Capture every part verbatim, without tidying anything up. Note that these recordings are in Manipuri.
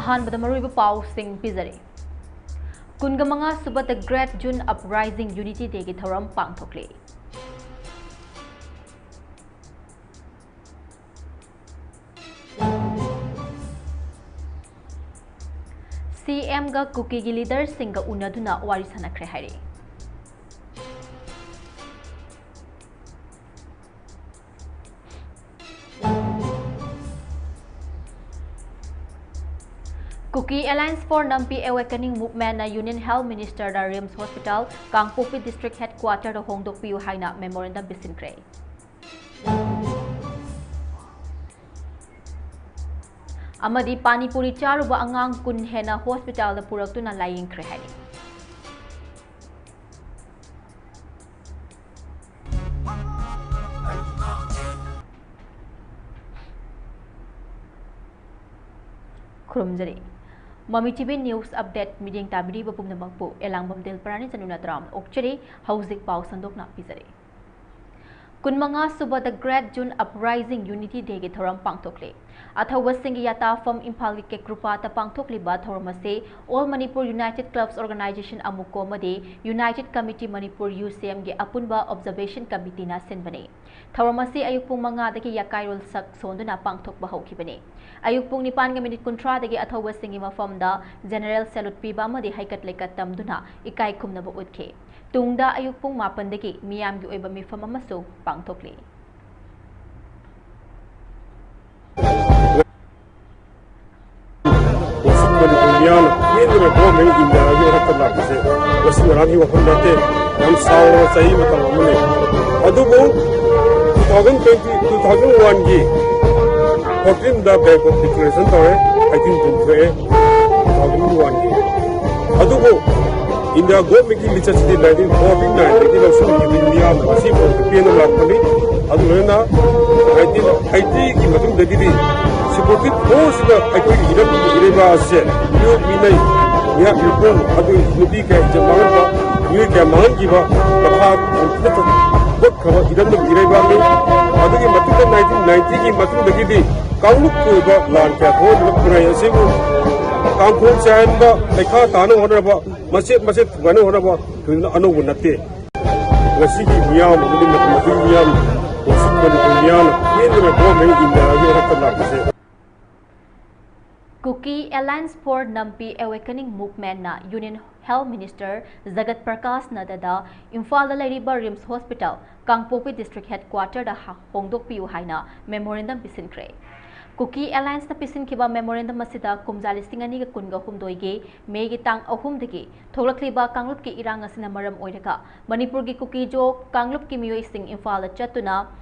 ꯑꯍꯥꯟꯕꯗ ꯃꯔꯨꯑꯣꯏꯕ ꯄꯥꯎꯁꯤꯡ ꯄꯤꯖꯔꯤ꯫ ꯀꯨꯟꯒ ꯃꯉꯥ ꯁꯨꯕ The Great June Uprising Unity Dayꯒꯤ ꯊꯧꯔꯝ ꯄꯥꯡꯊꯣꯛꯂꯤ꯫ ꯁꯤ ꯑꯦꯝꯒ ꯀꯨꯀꯤꯒꯤ ꯂꯤꯗꯔꯁꯤꯡꯒ ꯎꯅꯗꯨꯅ ꯋꯥꯔꯤ ꯁꯥꯟꯅꯈ꯭ꯔꯦ ꯍꯥꯏꯔꯤ꯫ Kuki Alliance for Nampi Awakening Movementꯅ Union Health Ministerꯗ RIMS Hospital, Kangpokpi District Headquarterꯗ ꯍꯣꯡꯗꯣꯛꯄꯤꯌꯨ ꯍꯥꯏꯅ memorandum ꯄꯤꯁꯤꯟꯈ꯭ꯔꯦ꯫ ꯑꯃꯗꯤ ꯄꯥꯅꯤꯄꯨꯔꯤ ꯆꯥꯔꯨꯕ ꯑꯉꯥꯡ ꯀꯨꯟ ꯍꯦꯟꯅ hospitalꯗ ꯄꯨꯔꯛꯇꯨꯅ ꯂꯥꯌꯦꯡꯈ꯭ꯔꯦ ꯍꯥꯏꯔꯤ꯫ ꯈꯨꯔꯨꯝꯖꯔꯤ꯫ ꯃꯃꯤ TV News Update ꯃꯤꯠꯌꯦꯡ ꯇꯥꯕꯤꯔꯤꯕ ꯄꯨꯝꯅꯃꯛꯄꯨ ꯑꯦꯂꯥꯡꯕꯝ ꯗꯤꯜꯄꯔꯥꯅꯤ ꯆꯅꯨꯅ ꯇꯔꯥꯝꯅ ꯑꯣꯛꯆꯔꯤ꯫ ꯍꯧꯖꯤꯛ ꯄꯥꯎ ꯁꯟꯗꯣꯛꯅ ꯄꯤꯖꯔꯤ꯫ ꯀꯨꯟꯃꯉꯥ ꯁꯨꯕ The Great June Uprising Unity Dayꯒꯤ ꯊꯧꯔꯝ ꯄꯥꯡꯊꯣꯛꯂꯤ꯫ ꯑꯊꯧꯕꯁꯤꯡꯒꯤ ꯌꯥꯇꯥꯐꯝ ꯏꯝꯐꯥꯜꯒꯤ ꯀꯦꯀ꯭ꯔꯨꯄꯥꯠꯇ ꯄꯥꯡꯊꯣꯛꯂꯤꯕ ꯊꯧꯔꯝ ꯑꯁꯤ All Manipur United Clubs Organization, ꯑꯃꯨꯀꯣ ꯑꯃꯗꯤ United Committee Manipur, UCMꯒꯤ ꯑꯄꯨꯟꯕ Observation Committeeꯅ ꯁꯤꯟꯕꯅꯤ꯫ ꯊꯧꯔꯝ ꯑꯁꯤ ꯑꯌꯨꯛ ꯄꯨꯡ ꯃꯉꯥꯗꯒꯤ ꯌꯥꯀꯥꯏꯔꯣꯜ ꯁꯛ ꯁꯣꯟꯗꯨꯅ ꯄꯥꯡꯊꯣꯛꯄ ꯍꯧꯈꯤꯕꯅꯤ꯫ ꯑꯌꯨꯛ ꯄꯨꯡ ꯅꯤꯄꯥꯟꯒ ꯃꯤꯅꯤꯠ ꯀꯨꯟꯊ꯭ꯔꯥꯗꯒꯤ ꯑꯊꯧꯕꯁꯤꯡꯒꯤ ꯃꯐꯝꯗ General Salute ꯄꯤꯕ ꯑꯃꯗꯤ ꯍꯩꯀꯠ ꯂꯩꯀꯠ ꯇꯝꯗꯨꯅ ꯏꯀꯥꯏ ꯈꯨꯝꯅꯕ ꯎꯠꯈꯤ꯫ ꯇꯨꯡꯗ ꯑꯌꯨꯛ ꯄꯨꯡ ꯃꯥꯄꯟꯗꯒꯤ ꯃꯤꯌꯥꯝꯒꯤ ꯑꯣꯏꯕ ꯃꯤꯐꯝ ꯑꯃꯁꯨ ꯄꯥꯡꯊꯣꯛꯂꯤ꯫ ꯉꯁꯤ ꯃꯅꯤꯄꯨꯔ ꯃꯤꯌꯥꯝꯅ ꯄꯦꯟꯗꯅ ꯒꯣꯔꯃꯦꯟ ꯏꯟꯗꯤꯌꯥꯒꯤ ꯃꯊꯛꯇ ꯂꯥꯛꯄꯁꯦ ꯉꯁꯤ ꯉꯔꯥꯡꯒꯤ ꯋꯥꯐꯝ ꯅꯠꯇꯦ꯫ ꯌꯥꯝ ꯁꯥꯎꯔꯕ ꯆꯍꯤ ꯃꯇꯝ ꯑꯃꯅꯤ꯫ ꯑꯗꯨꯕꯨ two thousand twenty, two thousand one ꯒꯤ fourteen ꯗ Bangkok Declaration ꯇꯧꯔꯦ, eighteen ꯄꯨꯊꯣꯛꯑꯦ, two thousand one ꯒꯤ꯫ ꯑꯗꯨꯕꯨ ꯏꯟꯗꯤꯌꯥ ꯒꯣꯔꯃꯦꯟꯒꯤ ꯂꯤꯆꯠꯁꯤꯗꯤ nineteen forty nine ꯗꯒꯤ ꯂꯧꯁꯤꯟꯈꯤꯕ ꯃꯤꯌꯥꯝꯅ ꯉꯁꯤ ꯐꯥꯎꯕ ꯄꯦꯟꯅ ꯂꯥꯛꯄꯅꯤ꯫ ꯑꯗꯨ ꯂꯣꯏꯅꯅ nineteen eighty ꯒꯤ ꯃꯇꯨꯡꯗꯒꯤꯗꯤ security force ꯁꯤꯅ ꯑꯩꯈꯣꯏꯒꯤ ꯏꯔꯝꯗꯝꯒꯤ ꯏꯔꯩꯕꯥꯛ ꯑꯁꯦ ꯃꯤꯑꯣꯠ ꯃꯤꯅꯩ, ꯃꯤꯍꯥꯠ ꯃꯤꯄꯨꯟ, ꯑꯗꯨ ꯅꯨꯄꯤ ꯀꯌꯥ ꯏꯖꯠ ꯃꯥꯡꯍꯟꯕ, ꯃꯤꯑꯣꯏ ꯀꯌꯥ ꯃꯥꯡꯍꯟꯈꯤꯕ, ꯃꯈꯥ ꯄꯣꯟꯊꯅ ꯍꯧꯒꯠꯈ꯭ꯔꯕ ꯏꯔꯝꯗꯝꯒꯤ ꯏꯔꯩꯕꯥꯛꯅꯤ꯫ ꯑꯗꯨꯒꯤ ꯃꯇꯨꯡꯗ ꯅꯥꯏꯟꯇꯤꯟ ꯅꯥꯏꯟꯇꯤꯒꯤ ꯃꯇꯨꯡꯗꯒꯤꯗꯤ ꯀꯥꯡꯂꯨꯞꯀꯤ ꯑꯣꯏꯕ ꯂꯥꯟ ꯀꯌꯥ ꯊꯣꯛꯍꯟꯗꯨꯅ ꯈꯨꯟꯅꯥꯏ ꯑꯁꯤꯕꯨ ꯀꯥꯡꯈꯣꯡ ꯆꯥꯏꯍꯟꯕ, ꯄꯩꯈꯥ ꯇꯥꯅꯕ ꯍꯣꯠꯅꯕ, ꯃꯆꯦꯠ ꯃꯆꯦꯠ ꯊꯨꯒꯥꯏꯅꯕ ꯍꯣꯠꯅꯕ ꯊꯣꯏꯗꯣꯛꯅ ꯑꯅꯧꯕ ꯅꯠꯇꯦ꯫ ꯉꯁꯤꯒꯤ ꯃꯤꯌꯥꯝ ꯑꯃꯗꯤ ꯃꯇꯝ ꯑꯗꯨꯒꯤ ꯃꯤꯌꯥꯝ ꯉꯁꯤ ꯃꯅꯤꯄꯨꯔ ꯃꯤꯌꯥꯝꯅ ꯄꯦꯟꯗꯅ ꯒꯣꯔꯃꯦꯟ ꯏꯟꯗꯤꯌꯥꯒꯤ ꯃꯊꯛꯇ ꯂꯥꯛꯄꯁꯦ꯫ Kuki Alliance for Nampi Awakening Movementꯅ Union Health Minister ꯖꯒꯠ Prakash ꯅꯗꯗ ꯏꯝꯐꯥꯜꯗ ꯂꯩꯔꯤꯕ ꯔꯤꯝꯁ ꯍꯣꯁꯄꯤꯇꯥꯜ, ꯀꯥꯡꯄꯣꯛꯄꯤ ꯗꯤꯁꯇ꯭ꯔꯤꯛ ꯍꯦꯗꯀ꯭ꯋꯥꯇꯔꯗ ꯍ-, ꯍꯣꯡꯗꯣꯛꯄꯤꯌꯨ ꯍꯥꯏꯅ ꯃꯦꯃꯣꯔꯦꯟꯗꯝ ꯄꯤꯁꯤꯟꯈ꯭ꯔꯦ꯫ ꯀꯨꯀꯤ ꯑꯦꯂꯥꯌꯟꯁꯅ ꯄꯤꯁꯤꯟꯈꯤꯕ ꯃꯦꯃꯣꯔꯦꯟꯗꯝ ꯑꯁꯤꯗ ꯀꯨꯝꯖꯥ ꯂꯤꯁꯤꯡ ꯑꯅꯤꯒ ꯀꯨꯟꯒ ꯍꯨꯝꯗꯣꯏꯒꯤ ꯃꯦꯒꯤ ꯇꯥꯡ ꯑꯍꯨꯝꯗꯒꯤ ꯊꯣꯛꯂꯛꯂꯤꯕ ꯀꯥꯡꯂꯨꯞꯀꯤ ꯏꯔꯥꯡ ꯑꯁꯤꯅ ꯃꯔꯝ ꯑꯣꯏꯔꯒ ꯃꯅꯤꯄꯨꯔꯒꯤ ꯀꯨꯀꯤꯖꯣ ꯀꯥꯡꯂꯨꯞꯀꯤ ꯃꯤꯑꯣꯏꯁꯤꯡ ꯏꯝꯐꯥꯜꯗ ꯆꯠꯇꯨꯅ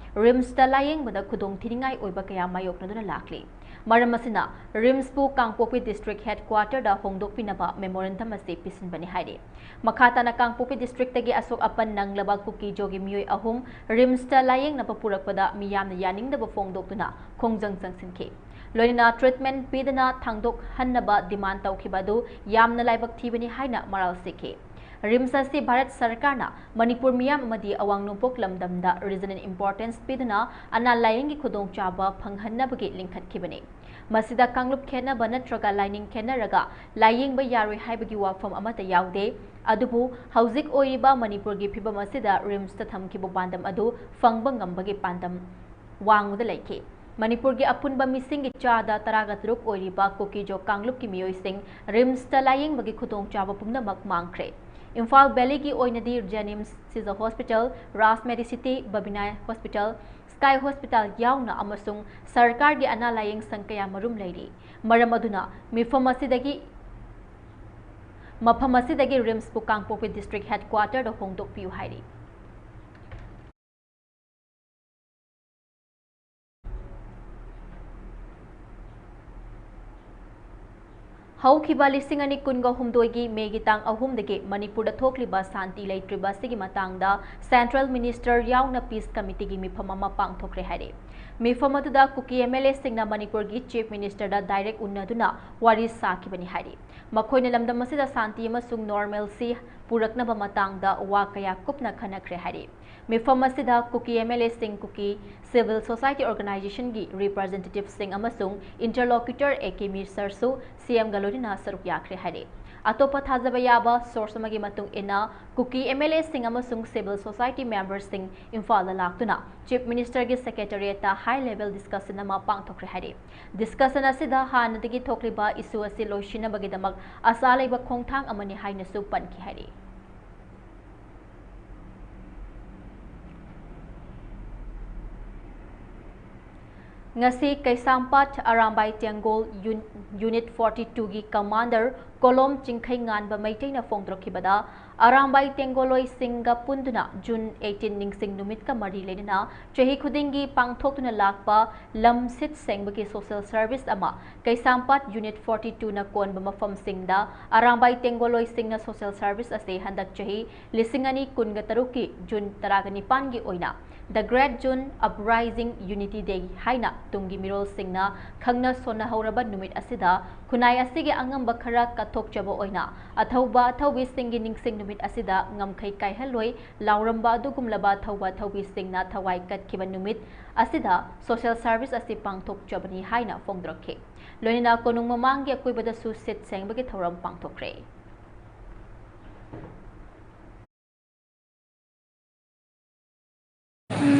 ꯔꯤꯝꯁꯇ ꯂꯥꯌꯦꯡꯕꯗ ꯈꯨꯗꯣꯡ ꯊꯤꯅꯤꯡꯉꯥꯏ ꯑꯣꯏꯕ ꯀꯌꯥ ꯃꯥꯌꯣꯛꯅꯗꯨꯅ ꯂꯥꯛꯂꯤ꯫ ꯃꯔꯝ ꯑꯁꯤꯅ ꯔꯤꯝꯁꯄꯨ ꯀꯥꯡꯄꯣꯛꯄꯤ ꯗꯤꯁꯇ꯭ꯔꯤꯛ ꯍꯦꯗꯀ꯭ꯋꯥꯇꯔꯗ ꯍꯣꯡꯗꯣꯛꯄꯤꯅꯕ ꯃꯦꯃꯣꯔꯦꯟꯗꯝ ꯑꯁꯤ ꯄꯤꯁꯤꯟꯕꯅꯤ ꯍꯥꯏꯔꯤ꯫ ꯃꯈꯥ ꯇꯥꯅ ꯀꯥꯡꯄꯣꯛꯄꯤ ꯗꯤꯁꯇ꯭ꯔꯤꯛꯇꯒꯤ ꯑꯁꯣꯛ ꯑꯄꯟ ꯅꯪꯂꯕ ꯀꯨꯀꯤꯖꯣꯒꯤ ꯃꯤꯑꯣꯏ ꯑꯍꯨꯝ ꯔꯤꯝꯁꯇ ꯂꯥꯌꯦꯡꯅꯕ ꯄꯨꯔꯛꯄꯗ ꯃꯤꯌꯥꯝꯅ ꯌꯥꯅꯤꯡꯗꯕ ꯐꯣꯡꯗꯣꯛꯇꯨꯅ ꯈꯣꯡꯖꯪ ꯆꯪꯁꯤꯟꯈꯤ꯫ ꯂꯣꯏꯅꯅ ꯇ꯭ꯔꯤꯠꯃꯦꯟ ꯄꯤꯗꯅ ꯊꯥꯡꯗꯣꯛꯍꯟꯅꯕ ꯗꯤꯃꯥꯟ ꯇꯧꯈꯤꯕ ꯑꯗꯨ ꯌꯥꯝꯅ ꯂꯥꯏꯕꯛ ꯊꯤꯕꯅꯤ ꯍꯥꯏꯅ ꯃꯔꯥꯜ ꯁꯤꯈꯤ꯫ ꯔꯤꯝꯁ ꯑꯁꯤ ꯚꯥꯔꯠ ꯁꯔꯀꯥꯔꯅ ꯃꯅꯤꯄꯨꯔ ꯃꯤꯌꯥꯝ ꯑꯃꯗꯤ ꯑꯋꯥꯡ ꯅꯣꯡꯄꯣꯛ ꯂꯝꯗꯝꯗ ꯔꯤꯖꯅꯦꯜ ꯏꯝꯄꯣꯔꯇꯦꯟꯁ ꯄꯤꯗꯨꯅ ꯑꯅꯥ ꯂꯥꯌꯦꯡꯒꯤ ꯈꯨꯗꯣꯡꯆꯥꯕ ꯐꯪꯍꯟꯅꯕꯒꯤ ꯂꯤꯡꯈꯠꯈꯤꯕꯅꯤ꯫ ꯃꯁꯤꯗ ꯀꯥꯡꯂꯨꯞ ꯈꯦꯠꯅꯕ ꯅꯠꯇ꯭ꯔꯒ ꯂꯥꯏꯅꯤꯡ ꯈꯦꯠꯅꯔꯒ ꯂꯥꯌꯦꯡꯕ ꯌꯥꯔꯣꯏ ꯍꯥꯏꯕꯒꯤ ꯋꯥꯐꯝ ꯑꯃꯠꯇ ꯌꯥꯎꯗꯦ꯫ ꯑꯗꯨꯕꯨ ꯍꯧꯖꯤꯛ ꯑꯣꯏꯔꯤꯕ ꯃꯅꯤꯄꯨꯔꯒꯤ ꯐꯤꯕꯝ ꯑꯁꯤꯗ ꯔꯤꯝꯁꯇ ꯊꯝꯈꯤꯕ ꯄꯥꯟꯗꯝ ꯑꯗꯨ ꯐꯪꯕ ꯉꯝꯕꯒꯤ ꯄꯥꯟꯗꯝ ꯋꯥꯡꯃꯗ ꯂꯩꯈꯤ꯫ ꯃꯅꯤꯄꯨꯔꯒꯤ ꯑꯄꯨꯟꯕ ꯃꯤꯁꯤꯡꯒꯤ ꯆꯥꯗ ꯇꯔꯥꯒ ꯇꯔꯨꯛ ꯑꯣꯏꯔꯤꯕ ꯀꯨꯀꯤꯖꯣ ꯀꯥꯡꯂꯨꯞꯀꯤ ꯃꯤꯑꯣꯏꯁꯤꯡ ꯔꯤꯝꯁꯇ ꯂꯥꯌꯦꯡꯕꯒꯤ ꯈꯨꯗꯣꯡꯆꯥꯕ ꯄꯨꯝꯅꯃꯛ ꯃꯥꯡꯈ꯭ꯔꯦ꯫ ꯏꯝꯐꯥꯜ ꯚꯦꯂꯤꯒꯤ ꯑꯣꯏꯅꯗꯤ ꯖꯦꯅꯤꯝꯁ, ꯁꯤꯖ ꯍꯣꯁꯄꯤꯇꯥꯜ, ꯔꯥꯖ ꯃꯦꯗꯤꯁꯤꯇꯤ, ꯕꯕꯤꯅꯥꯏ ꯍꯣꯁꯄꯤꯇꯥꯜ, ꯁ꯭ꯀꯥꯏ ꯍꯣꯁꯄꯤꯇꯥꯜ ꯌꯥꯎꯅ ꯑꯃꯁꯨꯡ ꯁꯔꯀꯥꯔꯒꯤ ꯑꯅꯥ ꯂꯥꯌꯦꯡ ꯁꯪ ꯀꯌꯥ ꯃꯔꯨꯝ ꯂꯩꯔꯤ꯫ ꯃꯔꯝ ꯑꯗꯨꯅ ꯃꯤꯐꯝ ꯑꯁꯤꯗꯒꯤ, ꯃꯐꯝ ꯑꯁꯤꯗꯒꯤ ꯔꯤꯝꯁꯄꯨ ꯀꯥꯡꯄꯣꯛꯄꯤ ꯗꯤꯁꯇ꯭ꯔꯤꯛ ꯍꯦꯗꯀ꯭ꯋꯥꯇꯔꯗ ꯍꯣꯡꯗꯣꯛꯄꯤꯌꯨ ꯍꯥꯏꯔꯤ꯫ ꯍꯧꯈꯤꯕ ꯂꯤꯁꯤꯡ ꯑꯅꯤ ꯀꯨꯟꯒ ꯍꯨꯝꯗꯣꯏꯒꯤ ꯃꯦꯒꯤ ꯇꯥꯡ ꯑꯍꯨꯝꯗꯒꯤ ꯃꯅꯤꯄꯨꯔꯗ ꯊꯣꯛꯂꯤꯕ ꯁꯥꯟꯇꯤ ꯂꯩꯇ꯭ꯔꯤꯕ ꯑꯁꯤꯒꯤ ꯃꯇꯥꯡꯗ ꯁꯦꯟꯇ꯭ꯔꯦꯜ ꯃꯤꯅꯤꯁꯇꯔ ꯌꯥꯎꯅ ꯄꯤꯁ ꯀꯃꯤꯇꯤꯒꯤ ꯃꯤꯐꯝ ꯑꯃ ꯄꯥꯡꯊꯣꯛꯈ꯭ꯔꯦ ꯍꯥꯏꯔꯦ꯫ ꯃꯤꯐꯝ ꯑꯗꯨꯗ ꯀꯨꯀꯤ ꯑꯦꯝ ꯑꯦꯜ ꯑꯦꯁꯤꯡꯅ ꯃꯅꯤꯄꯨꯔꯒꯤ ꯆꯤꯐ ꯃꯤꯅꯤꯁꯇꯔꯗ ꯗꯥꯏꯔꯦꯛ ꯎꯟꯅꯗꯨꯅ ꯋꯥꯔꯤ ꯁꯥꯈꯤꯕꯅꯤ ꯍꯥꯏꯔꯤ꯫ ꯃꯈꯣꯏꯅ ꯂꯝꯗꯝ ꯑꯁꯤꯗ ꯁꯥꯟꯇꯤ ꯑꯃꯁꯨꯡ ꯅꯣꯔꯃꯦꯜꯁꯤ ꯄꯨꯔꯛꯅꯕ ꯃꯇꯥꯡꯗ ꯋꯥ ꯀꯌꯥ ꯀꯨꯞꯅ ꯈꯟꯅꯈ꯭ꯔꯦ ꯍꯥꯏꯔꯤ꯫ ꯃꯤꯐꯝ ꯑꯁꯤꯗ ꯀꯨꯀꯤ ꯑꯦꯝ ꯑꯦꯜ ꯑꯦꯁꯤꯡ, ꯀꯨꯀꯤ ꯁꯤꯚꯤꯜ ꯁꯣꯁꯥꯏꯇꯤ ꯑꯣꯔꯒꯅꯥꯏꯖꯦꯁꯟꯒꯤ ꯔꯤꯄ꯭ꯔꯖꯦꯟꯇꯦꯇꯤꯚꯁꯤꯡ ꯑꯃꯁꯨꯡ ꯏꯟꯇꯔꯂꯣꯀ꯭ꯌꯨꯇꯔ ꯑꯦ ꯀꯦ ꯃꯤꯁꯔꯁꯨ ꯁꯤ ꯑꯦꯝꯒ ꯂꯣꯏꯅꯅ ꯁꯔꯨꯛ ꯌꯥꯈ꯭ꯔꯦ ꯍꯥꯏꯔꯤ꯫ ꯑꯇꯣꯞꯄ ꯊꯥꯖꯕ ꯌꯥꯕ ꯁꯣꯔꯁ ꯑꯃꯒꯤ ꯃꯇꯨꯡ ꯏꯟꯅ, ꯀꯨꯀꯤ ꯑꯦꯝ ꯑꯦꯜ ꯑꯦꯁꯤꯡ ꯑꯃꯁꯨꯡ ꯁꯤꯚꯤꯜ ꯁꯣꯁꯥꯏꯇꯤ ꯃꯦꯝꯕꯔꯁꯤꯡ ꯏꯝꯐꯥꯜꯗ ꯂꯥꯛꯇꯨꯅ ꯆꯤꯐ ꯃꯤꯅꯤꯁꯇꯔꯒꯤ ꯁꯦꯀ꯭ꯔꯦꯇꯔꯤꯌꯦꯠꯇ ꯍꯥꯏ ꯂꯦꯚꯦꯜ ꯗꯤꯁꯀꯁꯟ ꯑꯃ ꯄꯥꯡꯊꯣꯛꯈ꯭ꯔꯦ ꯍꯥꯏꯔꯤ꯫ ꯗꯤꯁꯀꯁꯟ ꯑꯁꯤꯗ ꯍꯥꯟꯅꯗꯒꯤ ꯊꯣꯛꯂꯤꯕ ꯏꯁꯨ ꯑꯁꯤ ꯂꯣꯏꯁꯤꯟꯅꯕꯒꯤꯗꯃꯛ ꯑꯁꯥ ꯂꯩꯕ ꯈꯣꯡꯊꯥꯡ ꯑꯃꯅꯤ ꯍꯥꯏꯅꯁꯨ ꯄꯟꯈꯤ ꯍꯥꯏꯔꯤ꯫ ꯉꯁꯤ ꯀꯩꯁꯥꯝꯄꯥꯠ ꯑꯔꯥꯝꯕꯥꯏ ꯇꯦꯡꯒꯣꯜ ꯌꯨꯟ-, ꯌꯨꯅꯤꯠ ꯐꯣꯔꯇꯤ ꯇꯨꯒꯤ ꯀꯃꯥꯟꯗꯔ ꯀꯣꯂꯣꯝ ꯆꯤꯡꯈꯩꯉꯥꯟꯕ ꯃꯩꯇꯩꯅ ꯐꯣꯡꯗꯣꯔꯛꯈꯤꯕꯗ, ꯑꯔꯥꯝꯕꯥꯏ ꯇꯦꯡꯒꯣꯜꯂꯣꯏꯁꯤꯡꯒ ꯄꯨꯟꯗꯨꯅ ꯖꯨꯟ ꯑꯩꯠꯇꯤꯟ ꯅꯤꯡꯁꯤꯡ ꯅꯨꯃꯤꯠꯀ ꯃꯔꯤ ꯂꯩꯅꯅ ꯆꯍꯤ ꯈꯨꯗꯤꯡꯒꯤ ꯄꯥꯡꯊꯣꯛꯇꯨꯅ ꯂꯥꯛꯄ ꯂꯝ ꯁꯤꯠ ꯁꯦꯡꯕꯒꯤ ꯁꯣꯁꯦꯜ ꯁꯔꯚꯤꯁ ꯑꯃ ꯀꯩꯁꯥꯝꯄꯥꯠ ꯌꯨꯅꯤꯠ ꯐꯣꯔꯇꯤ ꯇꯨꯅ ꯀꯣꯟꯕ ꯃꯐꯝꯁꯤꯡꯗ ꯑꯔꯥꯝꯕꯥꯏ ꯇꯦꯡꯒꯣꯜꯂꯣꯏꯁꯤꯡꯅ ꯁꯣꯁꯦꯜ ꯁꯔꯚꯤꯁ ꯑꯁꯤ ꯍꯟꯗꯛ ꯆꯍꯤ ꯂꯤꯁꯤꯡ ꯑꯅꯤ ꯀꯨꯟꯒ ꯇꯔꯨꯛꯀꯤ ꯖꯨꯟ ꯇꯔꯥꯒ ꯅꯤꯄꯥꯟꯒꯤ ꯑꯣꯏꯅ The Great June Uprising Unity Day ꯍꯥꯏꯅ ꯇꯨꯡꯒꯤ ꯃꯤꯔꯣꯜꯁꯤꯡꯅ ꯈꯪꯅ ꯁꯣꯟꯅꯍꯧꯔꯕ ꯅꯨꯃꯤꯠ ꯑꯁꯤꯗ ꯈꯨꯟꯅꯥꯏ ꯑꯁꯤꯒꯤ ꯑꯉꯝꯕ ꯈꯔ ꯀꯠꯊꯣꯛꯆꯕ ꯑꯣꯏꯅ ꯑꯊꯧꯕ ꯑꯊꯧꯕꯤꯁꯤꯡꯒꯤ ꯅꯤꯡꯁꯤꯡ ꯅꯨꯃꯤꯠ ꯑꯁꯤꯗ ꯉꯝꯈꯩ ꯀꯥꯏꯍꯜꯂꯣꯏ ꯂꯥꯎꯔꯝꯕ ꯑꯗꯨꯒꯨꯝꯂꯕ ꯑꯊꯧꯕ ꯑꯊꯧꯕꯤꯁꯤꯡꯅ ꯊꯋꯥꯏ ꯀꯠꯈꯤꯕ ꯅꯨꯃꯤꯠ ꯑꯁꯤꯗ ꯁꯣꯁꯦꯜ ꯁꯔꯚꯤꯁ ꯑꯁꯤ ꯄꯥꯡꯊꯣꯛꯆꯕꯅꯤ ꯍꯥꯏꯅ ꯐꯣꯡꯗꯣꯔꯛꯈꯤ꯫ ꯂꯣꯏꯅꯅ ꯀꯣꯅꯨꯡ ꯃꯃꯥꯡꯒꯤ ꯑꯀꯣꯏꯕꯗꯁꯨ ꯁꯤꯠ ꯁꯦꯡꯕꯒꯤ ꯊꯧꯔꯝ ꯄꯥꯡꯊꯣꯛꯈ꯭ꯔꯦ꯫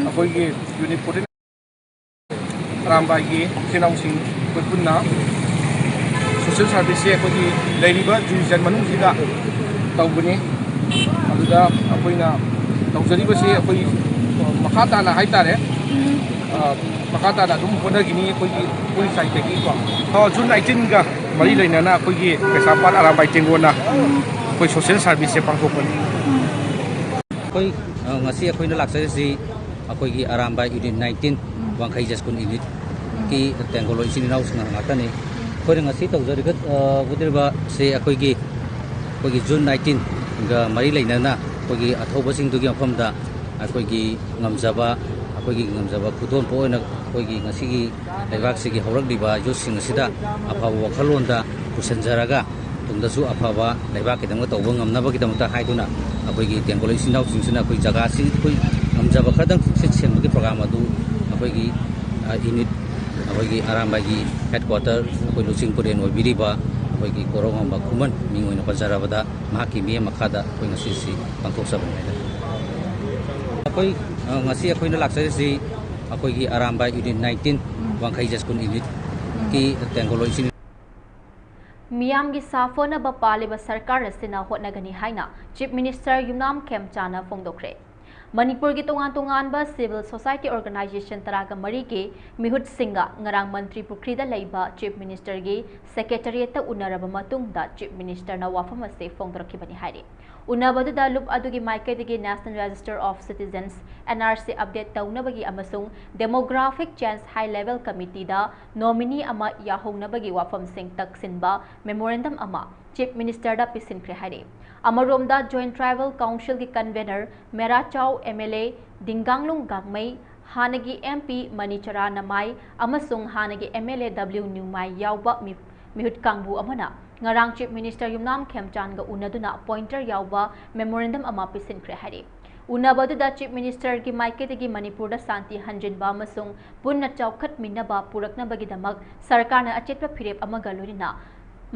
ꯑꯩꯈꯣꯏꯒꯤ ꯌꯨꯅꯤꯠ ꯐꯣꯔꯇꯤꯟ ꯑꯔꯥꯝꯕꯥꯏꯒꯤ ꯏꯆꯤꯜ ꯏꯅꯥꯎꯁꯤꯡ ꯑꯩꯈꯣꯏ ꯄꯨꯟꯅ ꯁꯣꯁꯦꯜ ꯁꯥꯔꯚꯤꯁꯁꯦ ꯑꯩꯈꯣꯏꯒꯤ ꯂꯩꯔꯤꯕ ꯖꯨꯔꯤꯁꯟ ꯃꯅꯨꯡꯁꯤꯗ ꯇꯧꯕꯅꯤ꯫ ꯑꯗꯨꯗ ꯑꯩꯈꯣꯏꯅ ꯇꯧꯖꯔꯤꯕꯁꯤ ꯑꯩꯈꯣꯏ ꯃꯈꯥ ꯇꯥꯅ ꯍꯥꯏꯇꯥꯔꯦ, ꯑ, ꯃꯈꯥ ꯇꯥꯅ ꯑꯗꯨꯝ ꯍꯣꯠꯅꯈꯤꯅꯤ ꯑꯩꯈꯣꯏꯒꯤ, ꯑꯩꯈꯣꯏ ꯁꯥꯏꯠꯇꯒꯤꯀꯣ꯫ ꯑ, ꯖꯨꯟ ꯑꯩꯠꯇꯤꯟꯒ ꯃꯔꯤ ꯂꯩꯅꯅ ꯑꯩꯈꯣꯏꯒꯤ ꯀꯩꯁꯥꯝꯄꯥꯠ ꯑꯔꯥꯝꯕꯥꯏ ꯇꯦꯡꯒꯣꯟꯅ ꯑꯩꯈꯣꯏ ꯁꯣꯁꯦꯜ ꯁꯥꯔꯚꯤꯁꯁꯦ ꯄꯥꯡꯊꯣꯛꯄꯅꯤ꯫ ꯑꯩꯈꯣꯏ, ꯑ, ꯉꯁꯤ ꯑꯩꯈꯣꯏꯅ ꯂꯥꯛꯆꯔꯤꯁꯤ ꯑꯩꯈꯣꯏꯒꯤ ꯑꯔꯥꯝꯕꯥꯏ ꯌꯨꯅꯤꯠ ꯅꯥꯏꯟꯇꯤꯟ, ꯎꯝ꯫ ꯋꯥꯡꯈꯩ ꯖꯁꯀꯨꯟ ꯌꯨꯅꯤꯠꯀꯤ ꯎꯝ꯫ ꯇꯦꯡꯒꯣꯜꯂꯣꯏ ꯏꯆꯤꯟ ꯏꯅꯥꯎꯁꯤꯡ ꯉꯥꯛꯇꯅꯤ꯫ ꯎꯝ꯫ ꯑꯩꯈꯣꯏꯅ ꯉꯁꯤ ꯇꯧꯖꯔꯒ, ꯑ, ꯎꯠꯂꯤꯕꯁꯦ ꯑꯩꯈꯣꯏꯒꯤ, ꯑꯩꯈꯣꯏꯒꯤ ꯖꯨꯟ ꯅꯥꯏꯟꯇꯤꯟꯒ ꯃꯔꯤ ꯂꯩꯅꯅ ꯑꯩꯈꯣꯏꯒꯤ ꯑꯊꯧꯕꯁꯤꯡꯗꯨꯒꯤ ꯃꯐꯝꯗ ꯑꯩꯈꯣꯏꯒꯤ ꯉꯝꯖꯕ ꯑꯩꯈꯣꯏꯒꯤ ꯉꯝꯖꯕ ꯈꯨꯗꯣꯜꯄꯣ ꯑꯣꯏꯅ ꯑꯩꯈꯣꯏꯒꯤ ꯉꯁꯤꯒꯤ ꯂꯩꯕꯥꯛꯁꯤꯒꯤ ꯍꯧꯔꯛꯂꯤꯕ ꯌꯨꯠꯁꯤꯡ ꯑꯁꯤꯗ ꯑꯐꯕ ꯋꯥꯈꯜꯂꯣꯟꯗ ꯄꯨꯁꯤꯟꯖꯔꯒ ꯇꯨꯡꯗꯁꯨ ꯑꯐꯕ ꯂꯩꯕꯥꯛꯀꯤꯗꯃꯛꯇ ꯇꯧꯕ ꯉꯝꯅꯕꯒꯤꯗꯃꯛꯇ ꯍꯥꯏꯗꯨꯅ ꯑꯩꯈꯣꯏꯒꯤ ꯇꯦꯡꯒꯣꯂꯩ ꯏꯆꯤꯟ ꯏꯅꯥꯎꯁꯤꯡꯁꯤꯅ ꯑꯩꯈꯣꯏ ꯖꯒꯥꯁꯤ ꯑꯩꯈꯣꯏ ꯉꯝꯖꯕ ꯈꯔꯗꯪ ꯁꯤꯠ ꯁꯦꯡꯕꯒꯤ ꯄ꯭ꯔꯣꯒ꯭ꯔꯥꯝ ꯑꯗꯨ ꯑꯩꯈꯣꯏꯒꯤ, ꯑ, ꯌꯨꯅꯤꯠ, ꯑꯩꯈꯣꯏꯒꯤ ꯑꯔꯥꯝꯕꯥꯏꯒꯤ ꯍꯦꯗꯀ꯭ꯋꯥꯇꯔ ꯑꯩꯈꯣꯏ ꯂꯨꯆꯤꯡ ꯄꯨꯔꯦꯟ ꯑꯣꯏꯕꯤꯔꯤꯕ ꯑꯩꯈꯣꯏꯒꯤ ꯀꯣꯔꯧꯉꯝꯕ ꯈꯨꯃꯟ ꯃꯤꯡ ꯑꯣꯏꯅ ꯄꯟꯖꯔꯕꯗ ꯃꯍꯥꯛꯀꯤ ꯃꯤꯠꯌꯦꯡ ꯃꯈꯥꯗ ꯑꯩꯈꯣꯏ ꯉꯁꯤꯁꯤ ꯄꯥꯡꯊꯣꯛꯆꯕꯅꯤ ꯍꯥꯏꯇꯥꯔꯦ꯫ ꯑꯩꯈꯣꯏ, ꯑ, ꯉꯁꯤ ꯑꯩꯈꯣꯏꯅ ꯂꯥꯛꯆꯔꯤꯁꯤ ꯑꯩꯈꯣꯏꯒꯤ ꯑꯔꯥꯝꯕꯥꯏ ꯌꯨꯅꯤꯠ ꯅꯥꯏꯟꯇꯤꯟ, ꯎꯝ꯫ ꯋꯥꯡꯈꯩ ꯖꯁꯀꯨꯟ ꯌꯨꯅꯤꯠꯀꯤ ꯎꯝ꯫ ꯇꯦꯡꯒꯣꯂꯣ ꯏꯆꯤꯟ ꯃꯤꯌꯥꯝꯒꯤ ꯁꯥꯐꯅꯕ ꯄꯥꯜꯂꯤꯕ ꯁꯔꯀꯥꯔ ꯑꯁꯤꯅ ꯍꯣꯠꯅꯒꯅꯤ ꯍꯥꯏꯅ Chief Minister ꯌꯨꯝꯅꯥꯝ ꯈꯦꯝꯆꯥꯟꯅ ꯐꯣꯡꯗꯣꯛꯈ꯭ꯔꯦ꯫ ꯃꯅꯤꯄꯨꯔꯒꯤ ꯇꯣꯉꯥꯟ ꯇꯣꯉꯥꯟꯕ civil society organization ꯇꯔꯥꯒ ꯃꯔꯤꯒꯤ ꯃꯤꯍꯨꯠꯁꯤꯡꯒ ꯉꯔꯥꯡ ꯃꯟꯇ꯭ꯔꯤ ꯄꯨꯈ꯭ꯔꯤꯗ ꯂꯩꯕ Chief Ministerꯒꯤ secretariatꯇ ꯎꯅꯔꯕ ꯃꯇꯨꯡꯗ Chief Ministerꯅ ꯋꯥꯐꯝ ꯑꯁꯤ ꯐꯣꯡꯗꯣꯔꯛꯈꯤꯕꯅꯤ ꯍꯥꯏꯔꯤ꯫ ꯎꯅꯕꯗꯨꯗ ꯂꯨꯞ ꯑꯗꯨꯒꯤ ꯃꯥꯏꯀꯩꯗꯒꯤ National Register of Citizens, NRC, update ꯇꯧꯅꯕꯒꯤ ꯑꯃꯁꯨꯡ Demographic Change High Level Committeeꯗ nominee ꯑꯃ ꯌꯥꯍꯧꯅꯕꯒꯤ ꯋꯥꯐꯝꯁꯤꯡ ꯇꯛꯁꯤꯟꯕ memorandum ꯑꯃ Chief Ministerꯗ ꯄꯤꯁꯤꯟꯈ꯭ꯔꯦ ꯍꯥꯏꯔꯤ꯫ ꯑꯃꯔꯣꯝꯗ Joint Tribal Councilꯒꯤ convener ꯃꯦꯔꯥꯆꯥꯎ MLA ꯗꯤꯡꯒꯥꯡꯂꯨꯡ ꯒꯥꯡꯃꯩ, ꯍꯥꯟꯅꯒꯤ MP ꯃꯅꯤꯆꯔꯥ ꯅꯃꯥꯏ ꯑꯃꯁꯨꯡ ꯍꯥꯟꯅꯒꯤ MLA W ꯅ꯭ꯌꯨꯃꯥꯏ ꯌꯥꯎꯕ ꯃꯤ-, ꯃꯤꯍꯨꯠ ꯀꯥꯡꯕꯨ ꯑꯃꯅ ꯉꯔꯥꯡ Chief Minister ꯌꯨꯝꯅꯥꯝ ꯈꯦꯝꯆꯥꯟꯒ ꯎꯅꯗꯨꯅ pointer ꯌꯥꯎꯕ memorandum ꯑꯃ ꯄꯤꯁꯤꯟꯈ꯭ꯔꯦ ꯍꯥꯏꯔꯤ꯫ ꯎꯅꯕ ꯑꯗꯨꯗ Chief Ministerꯒꯤ ꯃꯥꯏꯀꯩꯗꯒꯤ ꯃꯅꯤꯄꯨꯔꯗ ꯁꯥꯟꯇꯤ ꯍꯟꯖꯤꯟꯕ ꯑꯃꯁꯨꯡ ꯄꯨꯟꯅ ꯆꯥꯎꯈꯠꯃꯤꯟꯅꯕ ꯄꯨꯔꯛꯅꯕꯒꯤꯗꯃꯛ ꯁꯔꯀꯥꯔꯅ ꯑꯆꯦꯠꯄ ꯐꯤꯔꯦꯞ ꯑꯃꯒ ꯂꯣꯏꯅꯅ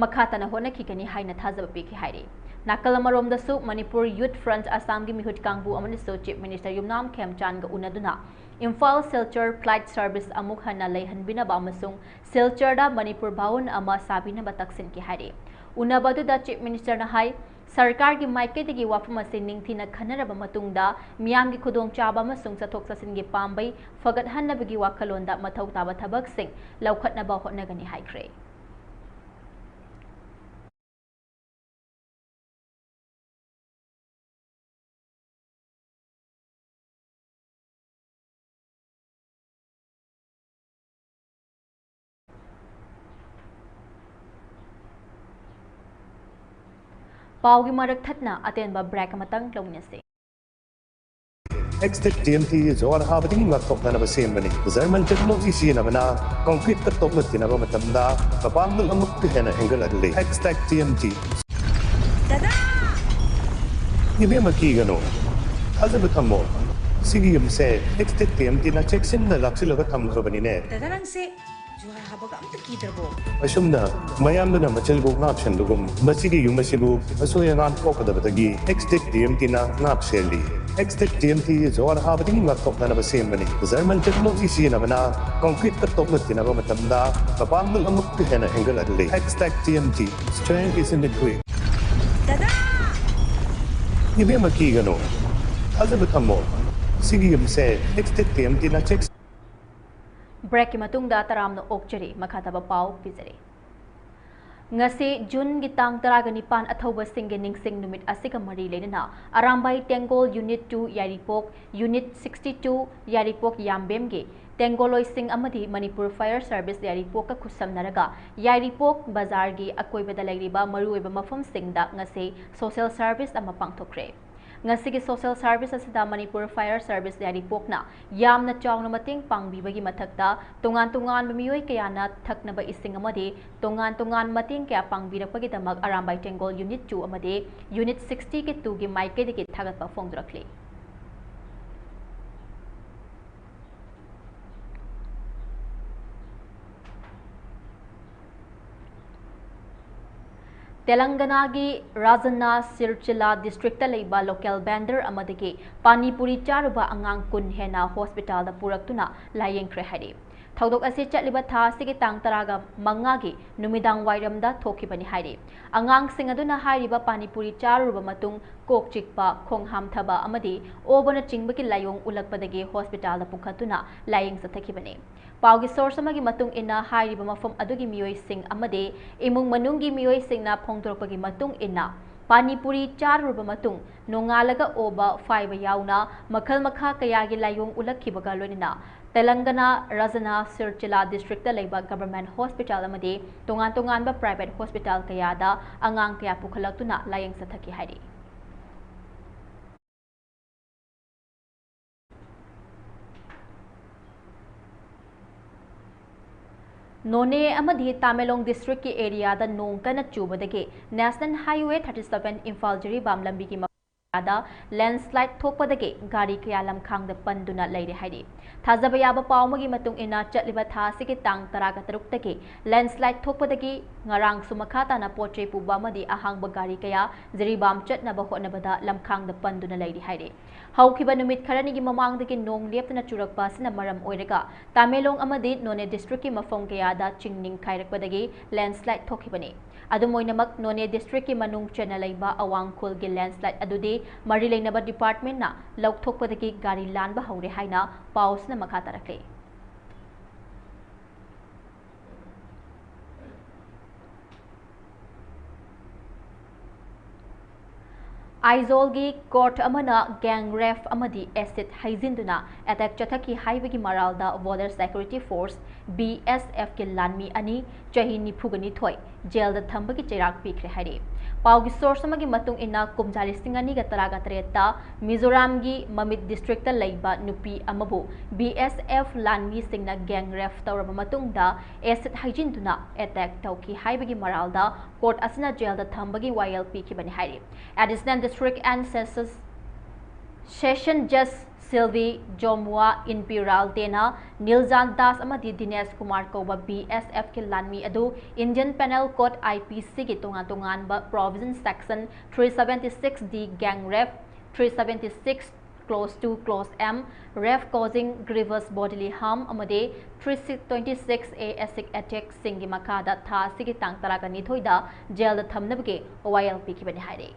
ꯃꯈꯥ ꯇꯥꯅ ꯍꯣꯠꯅꯈꯤꯒꯅꯤ ꯍꯥꯏꯅ ꯊꯥꯖꯕ ꯄꯤꯈꯤ ꯍꯥꯏꯔꯤ꯫ ꯅꯥꯀꯜ ꯑꯃꯔꯣꯝꯗꯁꯨ ꯃꯅꯤꯄꯨꯔ Youth Front ꯑꯁꯥꯝꯒꯤ ꯃꯤꯍꯨꯠ ꯀꯥꯡꯕꯨ ꯑꯃꯅꯁꯨ Chief Minister ꯌꯨꯝꯅꯥꯝ ꯈꯦꯝꯆꯥꯟꯒ ꯎꯅꯗꯨꯅ ꯏꯝꯐꯥꯜ ꯁꯤꯜꯆꯔ flight service ꯑꯃꯨꯛ ꯍꯟꯅ ꯂꯩꯍꯟꯕꯤꯅꯕ ꯑꯃꯁꯨꯡ ꯁꯤꯜꯆꯔꯗ ꯃꯅꯤꯄꯨꯔ ꯚꯋꯟ ꯑꯃ ꯁꯥꯕꯤꯅꯕ ꯇꯛꯁꯤꯟꯈꯤ ꯍꯥꯏꯔꯤ꯫ ꯎꯅꯕ ꯑꯗꯨꯗ Chief Ministerꯅ ꯍꯥꯏ, ꯁꯔꯀꯥꯔꯒꯤ ꯃꯥꯏꯀꯩꯗꯒꯤ ꯋꯥꯐꯝ ꯑꯁꯤ ꯅꯤꯡꯊꯤꯅ ꯈꯟꯅꯔꯕ ꯃꯇꯨꯡꯗ ꯃꯤꯌꯥꯝꯒꯤ ꯈꯨꯗꯣꯡꯆꯥꯕ ꯑꯃꯁꯨꯡ ꯆꯠꯊꯣꯛ ꯆꯠꯁꯤꯟꯒꯤ ꯄꯥꯝꯕꯩ ꯐꯒꯠꯍꯟꯅꯕꯒꯤ ꯋꯥꯈꯜꯂꯣꯟꯗ ꯃꯊꯧ ꯇꯥꯕ ꯊꯕꯛꯁꯤꯡ ꯂꯧꯈꯠꯅꯕ ꯍꯣꯠꯅꯒꯅꯤ ꯍꯥꯏꯈ꯭ꯔꯦ꯫ ꯄꯥꯎꯒꯤ ꯃꯔꯛ ꯊꯠꯅ ꯑꯇꯦꯟꯕ break ꯑꯃꯇꯪ ꯂꯧꯃꯤꯟꯅꯁꯤ꯫ ꯑꯦꯛꯁꯇꯦꯛ ꯇꯤ ꯑꯦꯝ ꯇꯤ ꯖꯣꯍꯔ ꯍꯥꯕꯗꯒꯤ ꯉꯥꯛꯊꯣꯛꯅꯅꯕ ꯁꯦꯝꯕꯅꯤ꯫ ꯖꯔꯃꯟ ꯇꯦꯛꯅꯣꯂꯣꯖꯤ ꯁꯤꯖꯤꯟꯅꯕꯅ ꯀꯣꯡꯀ꯭ꯔꯤꯠꯀ ꯇꯣꯛꯂꯛꯇꯅꯕ ꯃꯇꯝꯗ ꯃꯄꯥꯡꯒꯜ ꯑꯃꯨꯛꯀ ꯍꯦꯟꯅ ꯍꯦꯟꯒꯠꯍꯜꯂꯤ꯫ ꯑꯦꯛꯁꯇꯦꯛ ꯇꯤ ꯑꯦꯝ ꯇꯤ꯫ ꯗꯗꯥ! ꯏꯕꯦꯝꯃ, ꯀꯤꯒꯅꯨ, ꯊꯥꯖꯕ ꯊꯝꯃꯣ꯫ ꯁꯤꯒꯤ ꯌꯨꯝꯁꯦ ꯑꯦꯛꯁꯇꯦꯛ ꯇꯤ ꯑꯦꯝ ꯇꯤꯅ ꯆꯦꯛꯁꯤꯟꯅ ꯂꯥꯛꯁꯤꯜꯂꯒ ꯊꯝꯈ꯭ꯔꯕꯅꯤꯅꯦ꯫ ꯗꯗꯥ, ꯅꯪꯁꯦ ꯖꯨꯍꯥꯔ ꯍꯥꯕꯒ ꯑꯝꯇ ꯀꯤꯗ꯭ꯔꯕꯣ? ꯑꯁꯨꯝꯅ ꯃꯌꯥꯝꯗꯨꯅ ꯃꯆꯤꯜꯕꯨ ꯉꯥꯛ ꯁꯦꯟꯕꯒꯨꯝ, ꯃꯁꯤꯒꯤ ꯌꯨꯝ ꯑꯁꯤꯕꯨ ꯑꯁꯣꯏ ꯑꯉꯥꯝ ꯊꯣꯛꯀꯗꯕꯗꯒꯤ ꯑꯦꯛꯁꯇꯦꯛ ꯇꯤ ꯑꯦꯝ ꯇꯤꯅ ꯉꯥꯛ ꯁꯦꯜꯂꯤ꯫ ꯑꯦꯛꯁꯇꯦꯛ ꯇꯤ ꯑꯦꯝ ꯇꯤ ꯖꯣꯍꯔ ꯍꯥꯕꯗꯒꯤ ꯉꯥꯛꯊꯣꯛꯅꯅꯕ ꯁꯦꯝꯕꯅꯤ꯫ ꯖꯔꯃꯟ ꯇꯦꯛꯅꯣꯂꯣꯖꯤ ꯁꯤꯖꯤꯟꯅꯕꯅ ꯀꯣꯡꯀ꯭ꯔꯤꯠꯀ ꯇꯣꯛꯂꯛꯇꯅꯕ ꯃꯇꯝꯗ ꯃꯄꯥꯡꯒꯜ ꯑꯃꯨꯛꯀ ꯍꯦꯟꯅ ꯍꯦꯟꯒꯠꯍꯜꯂꯤ꯫ ꯑꯦꯛꯁꯇꯦꯛ T M T, strength is in the grit. ꯗꯗꯥ! ꯏꯕꯦꯝꯃ, ꯀꯤꯒꯅꯨ, ꯊꯥꯖꯕ ꯊꯝꯃꯣ꯫ ꯁꯤꯒꯤ ꯌꯨꯝꯁꯦ ꯑꯦꯛꯁꯇꯦꯛ ꯇꯤ ꯑꯦꯝ ꯇꯤꯅ ꯆꯦꯛ ꯕ꯭ꯔꯦꯛꯀꯤ ꯃꯇꯨꯡꯗ ꯇꯔꯥꯝꯅ ꯑꯣꯛꯆꯔꯤ꯫ ꯃꯈꯥ ꯇꯥꯕ ꯄꯥꯎ ꯄꯤꯖꯔꯤ꯫ ꯉꯁꯤ ꯖꯨꯟꯒꯤ ꯇꯥꯡ ꯇꯔꯥꯒ ꯅꯤꯄꯥꯟ ꯑꯊꯧꯕꯁꯤꯡꯒꯤ ꯅꯤꯡꯁꯤꯡ ꯅꯨꯃꯤꯠ ꯑꯁꯤꯒ ꯃꯔꯤ ꯂꯩꯅꯅ ꯑꯔꯥꯝꯕꯥꯏ ꯇꯦꯡꯒꯣꯜ ꯌꯨꯅꯤꯠ ꯇꯨ ꯌꯥꯏꯔꯤꯄꯣꯛ, ꯌꯨꯅꯤꯠ sixty two ꯌꯥꯏꯔꯤꯄꯣꯛ ꯌꯥꯝꯕꯦꯝꯒꯤ ꯇꯦꯡꯒꯣꯂꯣꯏꯁꯤꯡ ꯑꯃꯗꯤ ꯃꯅꯤꯄꯨꯔ ꯐꯥꯌꯔ ꯁꯥꯔꯚꯤꯁ ꯌꯥꯏꯔꯤꯄꯣꯛꯀ ꯈꯨꯠꯁꯝꯅꯔꯒ ꯌꯥꯏꯔꯤꯄꯣꯛ ꯕꯖꯥꯔꯒꯤ ꯑꯀꯣꯏꯕꯗ ꯂꯩꯔꯤꯕ ꯃꯔꯨꯑꯣꯏꯕ ꯃꯐꯝꯁꯤꯡꯗ ꯉꯁꯤ ꯁꯣꯁꯦꯜ ꯁꯥꯔꯚꯤꯁ ꯑꯃ ꯄꯥꯡꯊꯣꯛꯈ꯭ꯔꯦ꯫ ꯉꯁꯤꯒꯤ ꯁꯣꯁꯦꯜ ꯁꯥꯔꯚꯤꯁ ꯑꯁꯤꯗ ꯃꯅꯤꯄꯨꯔ ꯐꯥꯌꯔ ꯁꯥꯔꯚꯤꯁ ꯌꯥꯏꯔꯤꯄꯣꯛꯅ ꯌꯥꯝꯅ ꯆꯥꯎꯅ ꯃꯇꯦꯡ ꯄꯥꯡꯕꯤꯕꯒꯤ ꯃꯊꯛꯇ ꯇꯣꯉꯥꯟ ꯇꯣꯉꯥꯟꯕ ꯃꯤꯑꯣꯏ ꯀꯌꯥꯅ ꯊꯛꯅꯕ ꯏꯁꯤꯡ ꯑꯃꯗꯤ ꯇꯣꯉꯥꯟ ꯇꯣꯉꯥꯟ ꯃꯇꯦꯡ ꯀꯌꯥ ꯄꯥꯡꯕꯤꯔꯛꯄꯒꯤꯗꯃꯛ ꯑꯔꯥꯝꯕꯥꯏ ꯇꯦꯡꯒꯣꯜ ꯌꯨꯅꯤꯠ ꯇꯨ ꯑꯃꯗꯤ ꯌꯨꯅꯤꯠ sixty ꯒꯤ ꯇꯨꯒꯤ ꯃꯥꯏꯀꯩꯗꯒꯤ ꯊꯥꯒꯠꯄ ꯐꯣꯡꯗꯣꯔꯛꯂꯤ꯫ ꯇꯦꯂꯪꯒꯅꯥꯒꯤ ꯔꯥꯖꯅꯥ ꯁꯤꯔꯆꯤꯂꯥ ꯗꯤꯁꯇ꯭ꯔꯤꯛꯇ ꯂꯩꯕ ꯂꯣꯀꯦꯜ ꯚꯦꯟꯗꯔ ꯑꯃꯗꯒꯤ ꯄꯥꯅꯤꯄꯨꯔꯤ ꯆꯥꯔꯨꯕ ꯑꯉꯥꯡ ꯀꯨꯟ ꯍꯦꯟꯅ ꯍꯣꯁꯄꯤꯇꯥꯜꯗ ꯄꯨꯔꯛꯇꯨꯅ ꯂꯥꯌꯦꯡꯈ꯭ꯔꯦ ꯍꯥꯏꯔꯤ꯫ ꯊꯧꯗꯣꯛ ꯑꯁꯤ ꯆꯠꯂꯤꯕ ꯊꯥ ꯑꯁꯤꯒꯤ ꯇꯥꯡ ꯇꯔꯥꯒ ꯃꯉꯥꯒꯤ ꯅꯨꯃꯤꯗꯥꯡ ꯋꯥꯏꯔꯝꯗ ꯊꯣꯛꯈꯤꯕꯅꯤ ꯍꯥꯏꯔꯤ꯫ ꯑꯉꯥꯡꯁꯤꯡ ꯑꯗꯨꯅ ꯍꯥꯏꯔꯤꯕ ꯄꯥꯅꯤꯄꯨꯔꯤ ꯆꯥꯔꯨꯔꯕ ꯃꯇꯨꯡ ꯀꯣꯛ ꯆꯤꯛꯄ, ꯈꯣꯡ ꯍꯥꯝꯊꯕ ꯑꯃꯗꯤ ꯑꯣꯕꯅꯆꯤꯡꯕꯒꯤ ꯂꯥꯏꯑꯣꯡ ꯎꯠꯂꯛꯄꯗꯒꯤ ꯍꯣꯁꯄꯤꯇꯥꯜꯗ ꯄꯨꯈꯠꯇꯨꯅ ꯂꯥꯌꯦꯡ ꯆꯠꯊꯈꯤꯕꯅꯤ꯫ ꯄꯥꯎꯒꯤ ꯁꯣꯔꯁ ꯑꯃꯒꯤ ꯃꯇꯨꯡ ꯏꯟꯅ, ꯍꯥꯏꯔꯤꯕ ꯃꯐꯝ ꯑꯗꯨꯒꯤ ꯃꯤꯑꯣꯏꯁꯤꯡ ꯑꯃꯗꯤ ꯏꯃꯨꯡ ꯃꯅꯨꯡꯒꯤ ꯃꯤꯑꯣꯏꯁꯤꯡꯅ ꯐꯣꯡꯗꯣꯔꯛꯄꯒꯤ ꯃꯇꯨꯡ ꯏꯟꯅ, ꯄꯥꯅꯤꯄꯨꯔꯤ ꯆꯥꯔꯨꯔꯕ ꯃꯇꯨꯡ ꯅꯣꯡꯉꯥꯜꯂꯒ ꯑꯣꯕ ꯐꯥꯏꯕ ꯌꯥꯎꯅ ꯃꯈꯜ ꯃꯈꯥ ꯀꯌꯥꯒꯤ ꯂꯥꯏꯑꯣꯡ ꯎꯠꯂꯛꯈꯤꯕꯒ ꯂꯣꯏꯅꯅ ꯇꯦꯂꯪꯒꯅꯥ ꯔꯥꯖꯅꯥ ꯁꯤꯔꯆꯤꯂꯥ ꯗꯤꯁꯇ꯭ꯔꯤꯛꯇ ꯂꯩꯕ ꯒꯚꯔꯟꯃꯦꯟꯠ ꯍꯣꯁꯄꯤꯇꯥꯜ ꯑꯃꯗꯤ ꯇꯣꯉꯥꯟ ꯇꯣꯉꯥꯟꯕ ꯄ꯭ꯔꯥꯏꯚꯦꯠ ꯍꯣꯁꯄꯤꯇꯥꯜ ꯀꯌꯥꯗ ꯑꯉꯥꯡ ꯀꯌꯥ ꯄꯨꯈꯠꯂꯛꯇꯨꯅ ꯂꯥꯌꯦꯡ ꯆꯠꯊꯈꯤ ꯍꯥꯏꯔꯤ꯫ ꯅꯣꯅꯦ ꯑꯃꯗꯤ ꯇꯥꯃꯦꯡꯂꯣꯡ ꯗꯤꯁꯇ꯭ꯔꯤꯛꯀꯤ ꯑꯦꯔꯤꯌꯥꯗ ꯅꯣꯡ ꯀꯟꯅ ꯆꯨꯕꯗꯒꯤ National Highway thirty seven Imphal Jiribam ꯂꯝꯕꯤꯒꯤ ꯃꯄꯥꯗ ꯂꯦꯟꯁ꯭ꯂꯥꯏꯗ ꯊꯣꯛꯄꯗꯒꯤ ꯒꯥꯔꯤ ꯀꯌꯥ ꯂꯝꯈꯥꯡꯗ ꯄꯟꯗꯨꯅ ꯂꯩꯔꯦ ꯍꯥꯏꯔꯤ꯫ ꯊꯥꯖꯕ ꯌꯥꯕ ꯄꯥꯎ ꯑꯃꯒꯤ ꯃꯇꯨꯡ ꯏꯟꯅ, ꯆꯠꯂꯤꯕ ꯊꯥ ꯑꯁꯤꯒꯤ ꯇꯥꯡ ꯇꯔꯥꯒ ꯇꯔꯨꯛꯇꯒꯤ ꯂꯦꯟꯁ꯭ꯂꯥꯏꯗ ꯊꯣꯛꯄꯗꯒꯤ ꯉꯔꯥꯡꯁꯨ ꯃꯈꯥ ꯇꯥꯅ ꯄꯣꯠ ꯆꯩ ꯄꯨꯕ ꯑꯃꯗꯤ ꯑꯍꯥꯡꯕ ꯒꯥꯔꯤ ꯀꯌꯥ ꯖꯤꯔꯤꯕꯥꯝ ꯆꯠꯅꯕ ꯍꯣꯠꯅꯕꯗ ꯂꯝꯈꯥꯡꯗ ꯄꯟꯗꯨꯅ ꯂꯩꯔꯤ ꯍꯥꯏꯔꯤ꯫ ꯍꯧꯈꯤꯕ ꯅꯨꯃꯤꯠ ꯈꯔꯅꯤꯒꯤ ꯃꯃꯥꯡꯗꯒꯤ ꯅꯣꯡ ꯂꯦꯞꯇꯅ ꯆꯨꯔꯛꯄ ꯑꯁꯤꯅ ꯃꯔꯝ ꯑꯣꯏꯔꯒ ꯇꯥꯃꯦꯡꯂꯣꯡ ꯑꯃꯗꯤ ꯅꯣꯅꯦ ꯗꯤꯁꯇ꯭ꯔꯤꯛꯀꯤ ꯃꯐꯝ ꯀꯌꯥꯗ ꯆꯤꯡ ꯅꯤꯡꯈꯥꯏꯔꯛꯄꯗꯒꯤ ꯂꯦꯟꯁ꯭ꯂꯥꯏꯗ ꯊꯣꯛꯈꯤꯕꯅꯤ꯫ ꯑꯗꯨꯝ ꯑꯣꯏꯅꯃꯛ, ꯅꯣꯅꯦ ꯗꯤꯁꯇ꯭ꯔꯤꯛꯀꯤ ꯃꯅꯨꯡ ꯆꯟꯅ ꯂꯩꯕ ꯑꯋꯥꯡ ꯈꯨꯜꯒꯤ ꯂꯦꯟꯁ꯭ꯂꯥꯏꯗ ꯑꯗꯨꯗꯤ ꯃꯔꯤ ꯂꯩꯅꯕ ꯗꯤꯄꯥꯔꯠꯃꯦꯟꯠꯅ ꯂꯧꯊꯣꯛꯄꯗꯒꯤ ꯒꯥꯔꯤ ꯂꯥꯟꯕ ꯍꯧꯔꯦ ꯍꯥꯏꯅ ꯄꯥꯎꯁꯤꯅ ꯃꯈꯥ ꯇꯥꯔꯛꯂꯤ꯫ ꯑꯥꯏꯖꯣꯜꯒꯤ ꯀꯣꯔꯠ ꯑꯃꯅ ꯒꯦꯡ ꯔꯦꯞ ꯑꯃꯗꯤ ꯑꯦꯁꯤꯗ ꯍꯩꯖꯤꯟꯗꯨꯅ ꯑꯦꯇꯦꯛ ꯆꯠꯊꯈꯤ ꯍꯥꯏꯕꯒꯤ ꯃꯔꯥꯜꯗ ꯕꯣꯔꯗꯔ ꯁꯦꯀ꯭ꯌꯨꯔꯤꯇꯤ ꯐꯣꯔꯁ, ꯕꯤ ꯑꯦꯁ ꯑꯦꯐꯀꯤ ꯂꯥꯟꯃꯤ ꯑꯅꯤ, ꯆꯍꯤ ꯅꯤꯐꯨꯒ ꯅꯤꯊꯣꯏ, ꯖꯦꯜꯗ ꯊꯝꯕꯒꯤ ꯆꯩꯔꯥꯛ ꯄꯤꯈ꯭ꯔꯦ ꯍꯥꯏꯔꯤ꯫ ꯄꯥꯎꯒꯤ ꯁꯣꯔꯁ ꯑꯃꯒꯤ ꯃꯇꯨꯡ ꯏꯟꯅ, ꯀꯨꯝꯖꯥ ꯂꯤꯁꯤꯡ ꯑꯅꯤꯒ ꯇꯔꯥꯒ ꯇꯔꯦꯠꯇ ꯃꯤꯖꯣꯔꯥꯝꯒꯤ ꯃꯃꯤꯠ ꯗꯤꯁꯇ꯭ꯔꯤꯛꯇ ꯂꯩꯕ ꯅꯨꯄꯤ ꯑꯃꯕꯨ ꯕꯤ ꯑꯦꯁ ꯑꯦꯐ ꯂꯥꯟꯃꯤꯁꯤꯡꯅ ꯒꯦꯡ ꯔꯦꯞ ꯇꯧꯔꯕ ꯃꯇꯨꯡꯗ ꯑꯦꯁꯤꯗ ꯍꯩꯖꯤꯟꯗꯨꯅ ꯑꯦꯇꯦꯛ ꯇꯧꯈꯤ ꯍꯥꯏꯕꯒꯤ ꯃꯔꯥꯜꯗ ꯀꯣꯔꯠ ꯑꯁꯤꯅ ꯖꯦꯜꯗ ꯊꯝꯕꯒꯤ ꯋꯥꯌꯦꯜ ꯄꯤꯈꯤꯕꯅꯤ ꯍꯥꯏꯔꯤ꯫ Additional District and Sessions, Session Judge ꯁꯤꯜꯚꯤ ꯖꯣꯝꯋꯥ ꯏꯟꯄꯤꯔꯥꯜꯇꯦꯅ ꯅꯤꯜꯖꯥꯟ Das ꯑꯃꯗꯤ ꯗꯤꯅꯦꯁ ꯀꯨꯃꯥꯔ ꯀꯧꯕ ꯕꯤ ꯑꯦꯁ ꯑꯦꯐꯀꯤ ꯂꯥꯟꯃꯤ ꯑꯗꯨ Indian Penal Code, I P C, ꯒꯤ ꯇꯣꯉꯥꯟ ꯇꯣꯉꯥꯟꯕ provision section three seventy six D gang rape, three seventy six clause two clause M, rape causing grievous bodily harm, ꯑꯃꯗꯤ three twenty six A acid attack ꯁꯤꯡꯒꯤ ꯃꯈꯥꯗ ꯊꯥ ꯑꯁꯤꯒꯤ ꯇꯥꯡ ꯇꯔꯥꯒ ꯅꯤꯊꯣꯏꯗ ꯖꯦꯜꯗ ꯊꯝꯅꯕꯒꯤ ꯋꯥꯌꯦꯜ ꯄꯤꯈꯤꯕꯅꯤ ꯍꯥꯏꯔꯤ꯫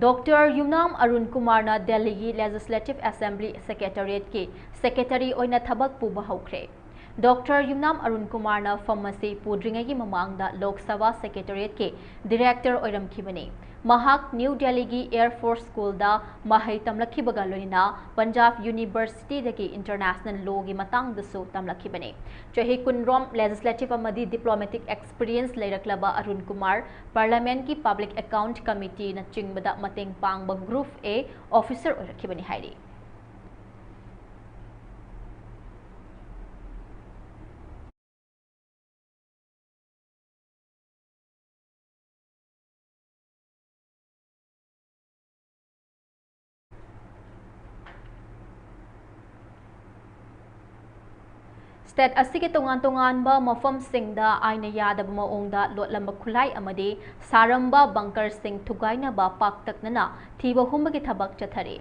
ꯗꯣꯛꯇꯔ ꯌꯨꯝꯅꯥꯝ ꯑꯔꯨꯟ ꯀꯨꯃꯥꯔꯅ ꯗꯦꯜꯂꯤꯒꯤ Legislative Assembly Secretariat ꯀꯤ Secretary ꯑꯣꯏꯅ ꯊꯕꯛ ꯄꯨꯕ ꯍꯧꯈ꯭ꯔꯦ꯫ ꯗꯣꯛꯇꯔ ꯌꯨꯝꯅꯥꯝ ꯑꯔꯨꯟ ꯀꯨꯃꯥꯔꯅ ꯐꯝ ꯑꯁꯤ ꯄꯨꯗ꯭ꯔꯤꯉꯩꯒꯤ ꯃꯃꯥꯡꯗ ꯂꯣꯛ ꯁꯚꯥ ꯁꯦꯀ꯭ꯔꯦꯇꯦꯔꯤꯌꯦꯠꯀꯤ ꯗꯤꯔꯦꯛꯇꯔ ꯑꯣꯏꯔꯝꯈꯤꯕꯅꯤ꯫ ꯃꯍꯥꯛ ꯅ꯭ꯌꯨ ꯗꯦꯜꯂꯤꯒꯤ ꯑꯦꯌꯔ ꯐꯣꯔꯁ ꯁ꯭ꯀꯨꯜꯗ ꯃꯍꯩ ꯇꯝꯂꯛꯈꯤꯕꯒ ꯂꯣꯏꯅꯅ ꯄꯟꯖꯥꯕ ꯌꯨꯅꯤꯚꯔꯁꯤꯇꯤꯗꯒꯤ ꯏꯟꯇꯔꯅꯦꯁꯅꯦꯜ ꯂꯣꯒꯤ ꯃꯇꯥꯡꯗꯁꯨ ꯇꯝꯂꯛꯈꯤꯕꯅꯤ꯫ ꯆꯍꯤ ꯀꯨꯟꯔꯣꯝ ꯂꯦꯖꯤꯁꯂꯦꯇꯤꯚ ꯑꯃꯗꯤ ꯗꯤꯄ꯭ꯂꯣꯃꯦꯇꯤꯛ ꯑꯦꯛꯁꯄꯤꯔꯤꯌꯦꯟꯁ ꯂꯩꯔꯛꯂꯕ ꯑꯔꯨꯟ ꯀꯨꯃꯥꯔ ꯄꯥꯔꯂꯤꯌꯥꯃꯦꯟꯠꯀꯤ ꯄꯕ꯭ꯂꯤꯛ ꯑꯦꯀꯥꯎꯟꯠ ꯀꯃꯤꯇꯤꯅꯆꯤꯡꯕꯗ ꯃꯇꯦꯡ ꯄꯥꯡꯕ ꯒ꯭ꯔꯨꯞ ꯑꯦ ꯑꯣꯐꯤꯁꯔ ꯑꯣꯏꯔꯛꯈꯤꯕꯅꯤ ꯍꯥꯏꯔꯤ꯫ ꯁ꯭ꯇꯦꯠ ꯑꯁꯤꯒꯤ ꯇꯣꯉꯥꯟ ꯇꯣꯉꯥꯟꯕ ꯃꯐꯝꯁꯤꯡꯗ ꯑꯥꯏꯟꯅ ꯌꯥꯗꯕ ꯃꯑꯣꯡꯗ ꯂꯣꯠꯂꯝꯕ ꯈꯨꯠꯂꯥꯏ ꯑꯃꯗꯤ ꯁꯥꯔꯝꯕ ꯕꯪꯀꯔꯁꯤꯡ ꯊꯨꯒꯥꯏꯅꯕ ꯄꯥꯛꯇꯛꯅꯅ ꯊꯤꯕ ꯍꯨꯝꯕꯒꯤ ꯊꯕꯛ ꯆꯠꯊꯔꯤ꯫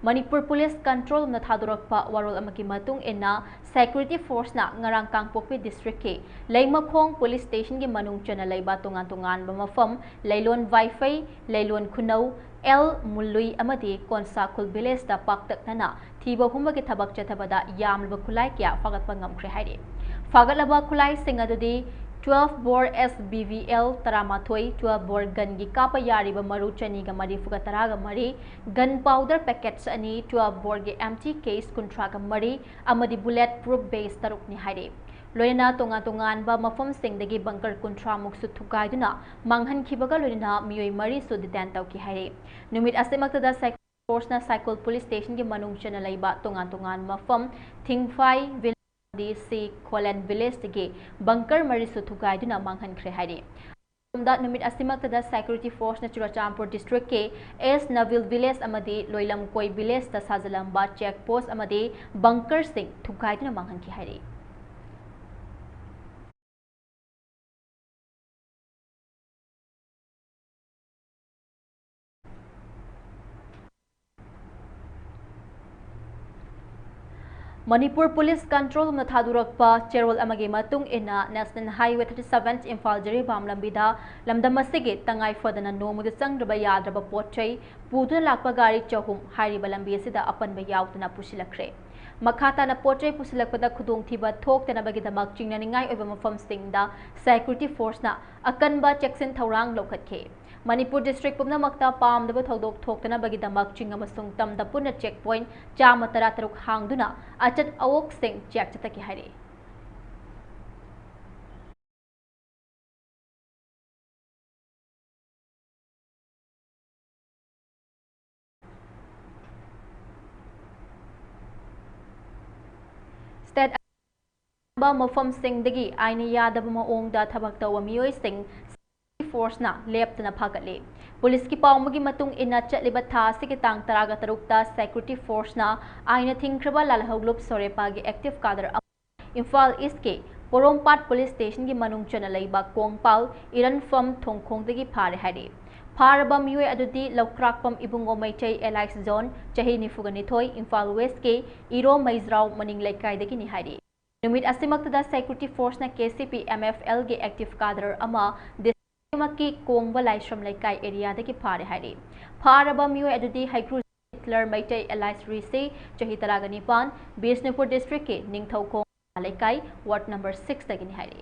ꯃꯅꯤꯄꯨꯔ ꯄꯨꯂꯤꯁ ꯀꯟꯇ꯭ꯔꯣꯜꯅ ꯊꯥꯗꯣꯔꯛꯄ ꯋꯥꯔꯣꯜ ꯑꯃꯒꯤ ꯃꯇꯨꯡ ꯏꯟꯅ, ꯁꯦꯀ꯭ꯌꯨꯔꯤꯇꯤ ꯐꯣꯔꯁꯅ ꯉꯔꯥꯡ ꯀꯥꯡꯄꯣꯛꯄꯤ ꯗꯤꯁꯇ꯭ꯔꯤꯛꯀꯤ ꯂꯩꯃꯈꯣꯡ ꯄꯨꯂꯤꯁ ꯁ꯭ꯇꯦꯁꯟꯒꯤ ꯃꯅꯨꯡ ꯆꯟꯅ ꯂꯩꯕ ꯇꯣꯉꯥꯟ ꯇꯣꯉꯥꯟꯕ ꯃꯐꯝ, ꯂꯩꯂꯣꯟ ꯋꯥꯏꯐꯩ, ꯂꯩꯂꯣꯟ ꯈꯨꯅꯧ, ꯑꯦꯜ ꯃꯨꯜꯂꯨꯏ ꯑꯃꯗꯤ ꯀꯣꯟꯁꯥꯈꯨꯜ ꯚꯤꯂꯦꯖꯇ ꯄꯥꯛꯇꯛꯅꯅ ꯊꯤꯕ ꯍꯨꯝꯕꯒꯤ ꯊꯕꯛ ꯆꯠꯊꯕꯗ ꯌꯥꯝꯂꯕ ꯈꯨꯠꯂꯥꯏ ꯀꯌꯥ ꯐꯥꯒꯠꯄ ꯉꯝꯈ꯭ꯔꯦ ꯍꯥꯏꯔꯤ꯫ ꯐꯥꯒꯠꯂꯕ ꯈꯨꯠꯂꯥꯏꯁꯤꯡ ꯑꯗꯨꯗꯤ twelve bore S B V L ꯇꯔꯥꯃꯥꯊꯣꯏ, twelve bore gunꯒꯤ ꯀꯥꯞꯄ ꯌꯥꯔꯤꯕ ꯃꯔꯨ ꯆꯅꯤꯒ ꯃꯔꯤꯐꯨꯒ ꯇꯔꯥꯒ ꯃꯔꯤ, gun powder packets ꯑꯅꯤ, twelve boreꯒꯤ empty case ꯀꯨꯟꯊ꯭ꯔꯥꯒ ꯃꯔꯤ ꯑꯃꯗꯤ bullet proof vest ꯇꯔꯨꯛꯅꯤ ꯍꯥꯏꯔꯤ꯫ ꯂꯣꯏꯅꯅ ꯇꯣꯉꯥꯟ ꯇꯣꯉꯥꯟꯕ ꯃꯐꯝꯁꯤꯡꯗꯒꯤ ꯕꯪꯀꯔ ꯀꯨꯟꯊ꯭ꯔꯥ ꯃꯨꯛꯁꯨ ꯊꯨꯒꯥꯏꯗꯨꯅ ꯃꯥꯡꯍꯟꯈꯤꯕꯒ ꯂꯣꯏꯅꯅ ꯃꯤꯑꯣꯏ ꯃꯔꯤꯁꯨ detain ꯇꯧꯈꯤ ꯍꯥꯏꯔꯤ꯫ ꯅꯨꯃꯤꯠ ꯑꯁꯤꯃꯛꯇꯗ ꯁꯥꯏꯀꯣꯜ ꯐꯣꯔꯁꯅ ꯁꯥꯏꯀꯣꯜ ꯄꯨꯂꯤꯁ ꯁ꯭ꯇꯦꯁꯟꯒꯤ ꯃꯅꯨꯡ ꯆꯟꯅ ꯂꯩꯕ ꯇꯣꯉꯥꯟ ꯇꯣꯉꯥꯟꯕ ꯃꯐꯝ, ꯊꯤꯡꯐꯥꯏ ꯚꯤꯂꯦꯖ ꯑꯃꯗꯤ ꯁꯤ ꯈꯣꯂꯦꯟ ꯚꯤꯂꯦꯖꯇꯒꯤ ꯕꯪꯀꯔ ꯃꯔꯤꯁꯨ ꯊꯨꯒꯥꯏꯗꯨꯅ ꯃꯥꯡꯍꯟꯈ꯭ꯔꯦ ꯍꯥꯏꯔꯤ꯫ ꯑꯁꯣꯝꯗ ꯅꯨꯃꯤꯠ ꯑꯁꯤꯃꯛꯇꯗ ꯁꯦꯀ꯭ꯌꯨꯔꯤꯇꯤ ꯐꯣꯔꯁꯅ ꯆꯨꯔꯆꯥꯟꯄꯨꯔ ꯗꯤꯁꯇ꯭ꯔꯤꯛꯀꯤ ꯑꯦꯁ ꯅꯕꯤꯜ ꯚꯤꯂꯦꯖ ꯑꯃꯗꯤ ꯂꯣꯏꯂꯝꯀꯣꯏ ꯚꯤꯂꯦꯖꯇ ꯁꯥꯖꯤꯜꯂꯝꯕ ꯆꯦꯛ ꯄꯣꯁ ꯑꯃꯗꯤ ꯕꯪꯀꯔꯁꯤꯡ ꯊꯨꯒꯥꯏꯗꯨꯅ ꯃꯥꯡꯍꯟꯈꯤ ꯍꯥꯏꯔꯤ꯫ ꯃꯅꯤꯄꯨꯔ ꯄꯨꯂꯤꯁ ꯀꯟꯇ꯭ꯔꯣꯜ ꯔꯨꯝꯅ ꯊꯥꯗꯣꯔꯛꯄ ꯆꯦꯔꯣꯜ ꯑꯃꯒꯤ ꯃꯇꯨꯡ ꯏꯟꯅ, national highway thirty seven Imphal Jiribam ꯂꯝꯕꯤꯗ ꯂꯝꯗꯝ ꯑꯁꯤꯒꯤ ꯇꯉꯥꯏ ꯐꯗꯅ ꯅꯣꯡꯃꯗ ꯆꯪꯗ꯭ꯔꯕ ꯌꯥꯗ꯭ꯔꯕ ꯄꯣꯠ ꯆꯩ ꯄꯨꯗꯨꯅ ꯂꯥꯛꯄ ꯒꯥꯔꯤ ꯆꯍꯨꯝ ꯍꯥꯏꯔꯤꯕ ꯂꯝꯕꯤ ꯑꯁꯤꯗ ꯑꯄꯟꯕ ꯌꯥꯎꯗꯅ ꯄꯨꯁꯤꯜꯂꯛꯈ꯭ꯔꯦ꯫ ꯃꯈꯥ ꯇꯥꯅ ꯄꯣꯠ ꯆꯩ ꯄꯨꯁꯤꯜꯂꯛꯄꯗ ꯈꯨꯗꯣꯡꯊꯤꯕ ꯊꯣꯛꯇꯅꯕꯒꯤꯗꯃꯛ ꯆꯤꯡꯅꯅꯤꯡꯉꯥꯏ ꯑꯣꯏꯕ ꯃꯐꯝꯁꯤꯡꯗ security force ꯅ ꯑꯀꯟꯕ ꯆꯦꯛꯁꯤꯟ ꯊꯧꯔꯥꯡ ꯂꯧꯈꯠꯈꯤ꯫ ꯃꯅꯤꯄꯨꯔ district ꯄꯨꯝꯅꯃꯛꯇ ꯄꯥꯝꯗꯕ ꯊꯧꯗꯣꯛ ꯊꯣꯛꯇꯅꯕꯒꯤꯗꯃꯛ ꯆꯤꯡ ꯑꯃꯁꯨꯡ ꯇꯝꯗ ꯄꯨꯟꯅ check point ꯆꯥꯝꯃ ꯇꯔꯥ ꯇꯔꯨꯛ ꯍꯥꯡꯗꯨꯅ ꯑꯆꯠ ꯑꯋꯣꯛꯁꯤꯡ ꯆꯦꯛ ꯆꯠꯊꯈꯤ ꯍꯥꯏꯔꯤ꯫ State ꯃꯐꯝꯁꯤꯡꯗꯒꯤ ꯑꯥꯏꯟ ꯌꯥꯗꯕ ꯃꯑꯣꯡꯗ ꯊꯕꯛ ꯇꯧꯕ ꯃꯤꯑꯣꯏꯁꯤꯡ force ꯅ ꯂꯦꯞꯇꯅ ꯐꯥꯒꯠꯂꯤ꯫ ꯄꯨꯂꯤꯁꯀꯤ ꯄꯥꯎꯃꯤꯒꯤ ꯃꯇꯨꯡ ꯏꯟꯅ, ꯆꯠꯂꯤꯕ ꯊꯥ ꯑꯁꯤꯒꯤ ꯇꯥꯡ ꯇꯔꯥꯒ ꯇꯔꯨꯛꯇ security force ꯅ ꯑꯥꯏꯟꯅ ꯊꯤꯡꯈ꯭ꯔꯕ ꯂꯥꯜꯍꯧꯂꯨꯞ ꯁꯣꯔꯦꯄꯥꯒꯤ active cadre ꯑꯃ ꯏꯝꯐꯥꯜ East ꯀꯤ ꯄꯣꯔꯣꯝꯄꯥꯠ police station ꯒꯤ ꯃꯅꯨꯡ ꯆꯟꯅ ꯂꯩꯕ ꯀꯣꯡꯄꯥꯜ ꯏꯔꯟꯐꯝ ꯊꯣꯡꯈꯣꯡꯗꯒꯤ ꯐꯥꯔꯦ ꯍꯥꯏꯔꯤ꯫ ꯐꯥꯔꯕ ꯃꯤꯑꯣꯏ ꯑꯗꯨꯗꯤ ꯂꯧꯀ꯭ꯔꯥꯛꯄꯝ ꯏꯕꯨꯡꯉꯣ ꯃꯩꯇꯩ alias ꯖꯣꯟ, ꯆꯍꯤ ꯅꯤꯐꯨꯒ ꯅꯤꯊꯣꯏ, ꯏꯝꯐꯥꯜ West ꯀꯤ ꯏꯔꯣ ꯃꯩꯖ꯭ꯔꯥꯎ ꯃꯅꯤꯡ ꯂꯩꯀꯥꯏꯗꯒꯤꯅꯤ ꯍꯥꯏꯔꯤ꯫ ꯅꯨꯃꯤꯠ ꯑꯁꯤꯃꯛꯇꯗ security force ꯅ K C P M F L ꯒꯤ active cadre ꯑꯃ district ꯃꯛꯀꯤ ꯀꯣꯡꯕ ꯂꯥꯏꯁ꯭ꯔꯝ ꯂꯩꯀꯥꯏ area ꯗꯒꯤ ꯐꯥꯔꯦ ꯍꯥꯏꯔꯤ꯫ ꯐꯥꯔꯕ ꯃꯤꯑꯣꯏ ꯑꯗꯨꯗꯤ ꯍꯩꯀ꯭ꯔꯨ ꯍꯤꯠꯂꯔ ꯃꯩꯇꯩ alias ꯔꯤꯁꯤ, ꯆꯍꯤ ꯇꯔꯥꯒ ꯅꯤꯄꯥꯟ, ꯕꯤꯁꯅꯨꯄꯨꯔ district ꯀꯤ ꯅꯤꯡꯊꯧꯈꯣꯡ ꯂꯩꯀꯥꯏ, ward number six ꯗꯒꯤꯅꯤ ꯍꯥꯏꯔꯤ꯫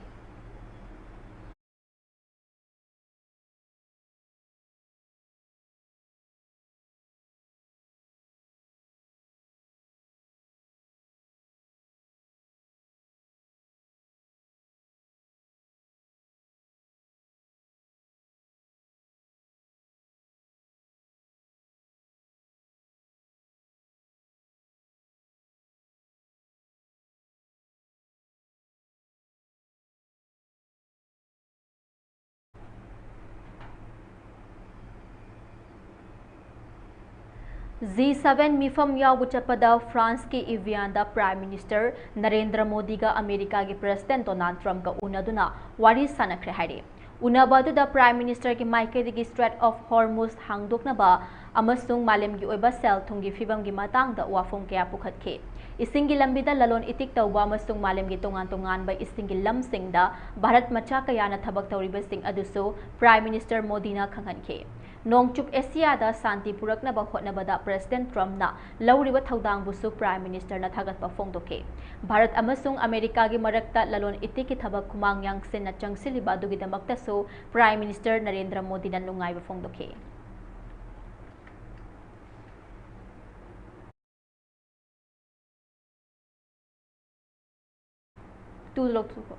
G seven ꯃꯤꯐꯝ ꯌꯥꯎꯕ ꯆꯠꯄꯗ France ꯀꯤ Evian ꯗ Prime Minister ꯅꯔꯦꯟꯗ꯭ꯔ ꯃꯣꯗꯤꯒ ꯑꯃꯦꯔꯤꯀꯥꯒꯤ President ꯗꯣꯅꯥꯜꯗ ꯇ꯭ꯔꯝꯞꯀ ꯎꯅꯗꯨꯅ ꯋꯥꯔꯤ ꯁꯥꯟꯅꯈ꯭ꯔꯦ ꯍꯥꯏꯔꯤ꯫ ꯎꯅꯕ ꯑꯗꯨꯗ Prime Minister ꯒꯤ ꯃꯥꯏꯀꯩꯗꯒꯤ Strait of Hormuz ꯍꯥꯡꯗꯣꯛꯅꯕ ꯑꯃꯁꯨꯡ ꯃꯥꯂꯦꯝꯒꯤ ꯑꯣꯏꯕ ꯁꯦꯜ ꯊꯨꯝꯒꯤ ꯐꯤꯕꯝꯒꯤ ꯃꯇꯥꯡꯗ ꯋꯥꯐꯝ ꯀꯌꯥ ꯄꯨꯈꯠꯈꯤ꯫ ꯏꯁꯤꯡꯒꯤ ꯂꯝꯕꯤꯗ ꯂꯂꯣꯟ ꯏꯇꯤꯛ ꯇꯧꯕ ꯑꯃꯁꯨꯡ ꯃꯥꯂꯦꯝꯒꯤ ꯇꯣꯉꯥꯟ ꯇꯣꯉꯥꯟꯕ ꯏꯁꯤꯡꯒꯤ ꯂꯝꯁꯤꯡꯗ ꯚꯥꯔꯠ ꯃꯆꯥ ꯀꯌꯥꯅ ꯊꯕꯛ ꯇꯧꯔꯤꯕꯁꯤꯡ ꯑꯗꯨꯁꯨ Prime Minister ꯃꯣꯗꯤꯅ ꯈꯪꯍꯟꯈꯤ꯫ ꯅꯣꯡꯆꯨꯞ ꯑꯦꯁꯤꯌꯥꯗ ꯁꯥꯟꯇꯤ ꯄꯨꯔꯛꯅꯕ ꯍꯣꯠꯅꯕꯗ ꯄ꯭ꯔꯦꯁꯤꯗꯦꯟꯠ ꯇ꯭ꯔꯝꯞꯅ ꯂꯧꯔꯤꯕ ꯊꯧꯗꯥꯡꯕꯨꯁꯨ ꯄ꯭ꯔꯥꯏꯝ ꯃꯤꯅꯤꯁꯇꯔꯅ ꯊꯥꯒꯠꯄ ꯐꯣꯡꯗꯣꯛꯈꯤ꯫ ꯚꯥꯔꯠ ꯑꯃꯁꯨꯡ ꯑꯃꯦꯔꯤꯀꯥꯒꯤ ꯃꯔꯛꯇ ꯂꯂꯣꯟ ꯏꯇꯤꯛꯀꯤ ꯊꯕꯛ ꯈꯨꯃꯥꯡ ꯌꯥꯡꯁꯤꯟꯅ ꯆꯪꯁꯤꯜꯂꯤꯕ ꯑꯗꯨꯒꯤꯗꯃꯛꯇꯁꯨ ꯄ꯭ꯔꯥꯏꯝ ꯃꯤꯅꯤꯁꯇꯔ ꯅꯔꯦꯟꯗ꯭ꯔ ꯃꯣꯗꯤꯅ ꯅꯨꯡꯉꯥꯏꯕ ꯐꯣꯡꯗꯣꯛꯈꯤ꯫ ꯇꯨ ꯂꯧꯊꯣꯛꯈꯣ꯫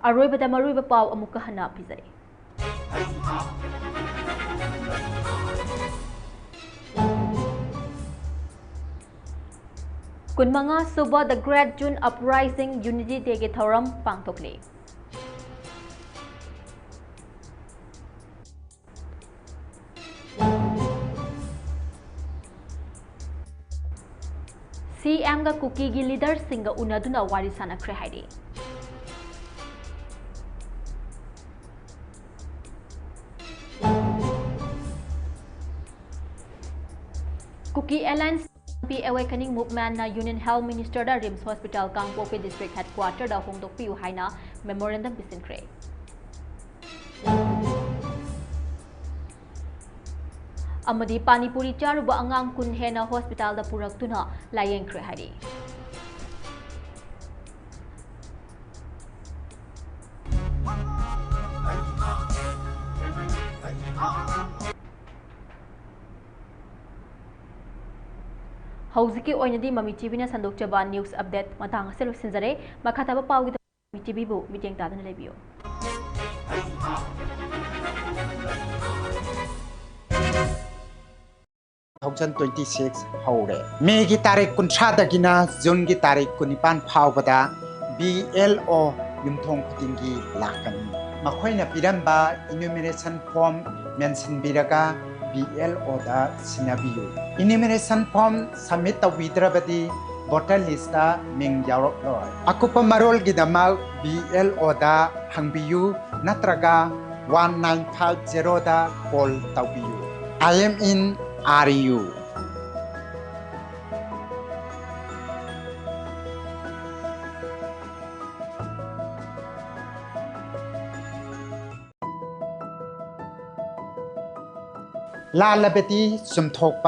ꯑꯔꯣꯏꯕꯗ ꯃꯔꯨꯑꯣꯏꯕ ꯄꯥꯎ ꯑꯃꯨꯛꯀ ꯍꯟꯅ ꯄꯤꯖꯔꯤ꯫ ꯀꯨꯟꯃꯉꯥ ꯁꯨꯕ The Great June Uprising Unity Dayꯒꯤ ꯊꯧꯔꯝ ꯄꯥꯡꯊꯣꯛꯂꯤ꯫ ꯁꯤ ꯑꯦꯝꯒ ꯀꯨꯀꯤꯒꯤ ꯂꯤꯗꯔꯁꯤꯡꯒ ꯎꯅꯗꯨꯅ ꯋꯥꯔꯤ ꯁꯥꯟꯅꯈ꯭ꯔꯦ ꯍꯥꯏꯔꯤ꯫ ꯀꯨꯀꯤ ꯑꯦꯂꯥꯏꯟꯁ ꯄꯤ ꯑꯦꯋꯦꯀꯅꯤꯡ ꯃꯨꯚꯃꯦꯟꯠꯅ ꯌꯨꯅꯤꯌꯟ ꯍꯦꯜꯊ ꯃꯤꯅꯤꯁꯇꯔꯗ ꯔꯤꯝꯁ ꯍꯣꯁꯄꯤꯇꯥꯜ ꯀꯥꯡꯄꯣꯛꯄꯤ ꯗꯤꯁꯇ꯭ꯔꯤꯛ ꯍꯦꯗꯀ꯭ꯋꯥꯇꯔꯗ ꯍꯣꯡꯗꯣꯛꯄꯤꯌꯨ ꯍꯥꯏꯅ ꯃꯦꯃꯣꯔꯦꯟꯗꯝ ꯄꯤꯁꯤꯟꯈ꯭ꯔꯦ꯫ ꯑꯃꯗꯤ ꯄꯥꯅꯤꯄꯨꯔꯤ ꯆꯥꯔꯨꯕ ꯑꯉꯥꯡ ꯀꯨꯟ ꯍꯦꯟꯅ ꯍꯣꯁꯄꯤꯇꯥꯜꯗ ꯄꯨꯔꯛꯇꯨꯅ ꯂꯥꯌꯦꯡꯈ꯭ꯔꯦ ꯍꯥꯏꯔꯤ꯫ ꯍꯧꯖꯤꯛꯀꯤ ꯑꯣꯏꯅꯗꯤ ꯃꯃꯤ ꯇꯤꯚꯤꯅ ꯁꯟꯗꯣꯛꯆꯕ ꯅ꯭ꯌꯨꯁ ꯑꯞꯗꯦꯠ ꯃꯇꯥꯡ ꯑꯁꯤꯗ ꯂꯣꯏꯁꯤꯟꯖꯔꯦ꯫ ꯃꯈꯥ ꯇꯥꯕ ꯄꯥꯎꯒꯤꯗꯃꯛ ꯃꯃꯤ ꯇꯤꯚꯤꯕꯨ ꯃꯤꯠꯌꯦꯡ ꯇꯥꯗꯨꯅ ꯂꯩꯕꯤꯌꯨ꯫ Two thousand twenty-six ꯍꯧꯔꯦ꯫ ꯃꯦꯒꯤ ꯇꯥꯔꯤꯛ ꯀꯨꯟꯊ꯭ꯔꯥꯗꯒꯤꯅ ꯖꯨꯟꯒꯤ ꯇꯥꯔꯤꯛ ꯀꯨꯟꯅꯤꯄꯥꯟ ꯐꯥꯎꯕꯗ ꯕꯤ ꯑꯦꯜ ꯑꯣ ꯌꯨꯝꯊꯣꯡ ꯈꯨꯗꯤꯡꯒꯤ ꯂꯥꯛꯀꯅꯤ꯫ ꯃꯈꯣꯏꯅ ꯄꯤꯔꯝꯕ ꯏꯅꯨꯃꯔꯦꯁꯟ ꯐꯣꯔꯝ ꯃꯦꯟꯁꯤꯟꯕꯤꯔꯒ ꯕꯤ ꯑꯦꯜ ꯑꯣꯗ ꯁꯤꯟꯅꯕꯤꯌꯨ꯫ ꯏꯅꯨꯃꯔꯦꯁꯟ ꯐꯣꯔꯝ ꯁꯕꯃꯤꯠ ꯇꯧꯕꯤꯗ꯭ꯔꯕꯗꯤ ꯚꯣꯇꯔ ꯂꯤꯁꯇ ꯃꯤꯡ ꯌꯥꯎꯔꯛꯂꯣꯏ꯫ ꯑꯀꯨꯞꯄ ꯃꯔꯣꯜꯒꯤꯗꯃꯛ ꯕꯤ ꯑꯦꯜ ꯑꯣꯗ ꯍꯪꯕꯤꯌꯨ ꯅꯠꯇ꯭ꯔꯒ one nine five zeroꯗ ꯀꯣꯜ ꯇꯧꯕꯤꯌꯨ꯫ I am in R U. ꯂꯥꯜꯂꯕꯗꯤ ꯆꯨꯝꯊꯣꯛꯄ꯫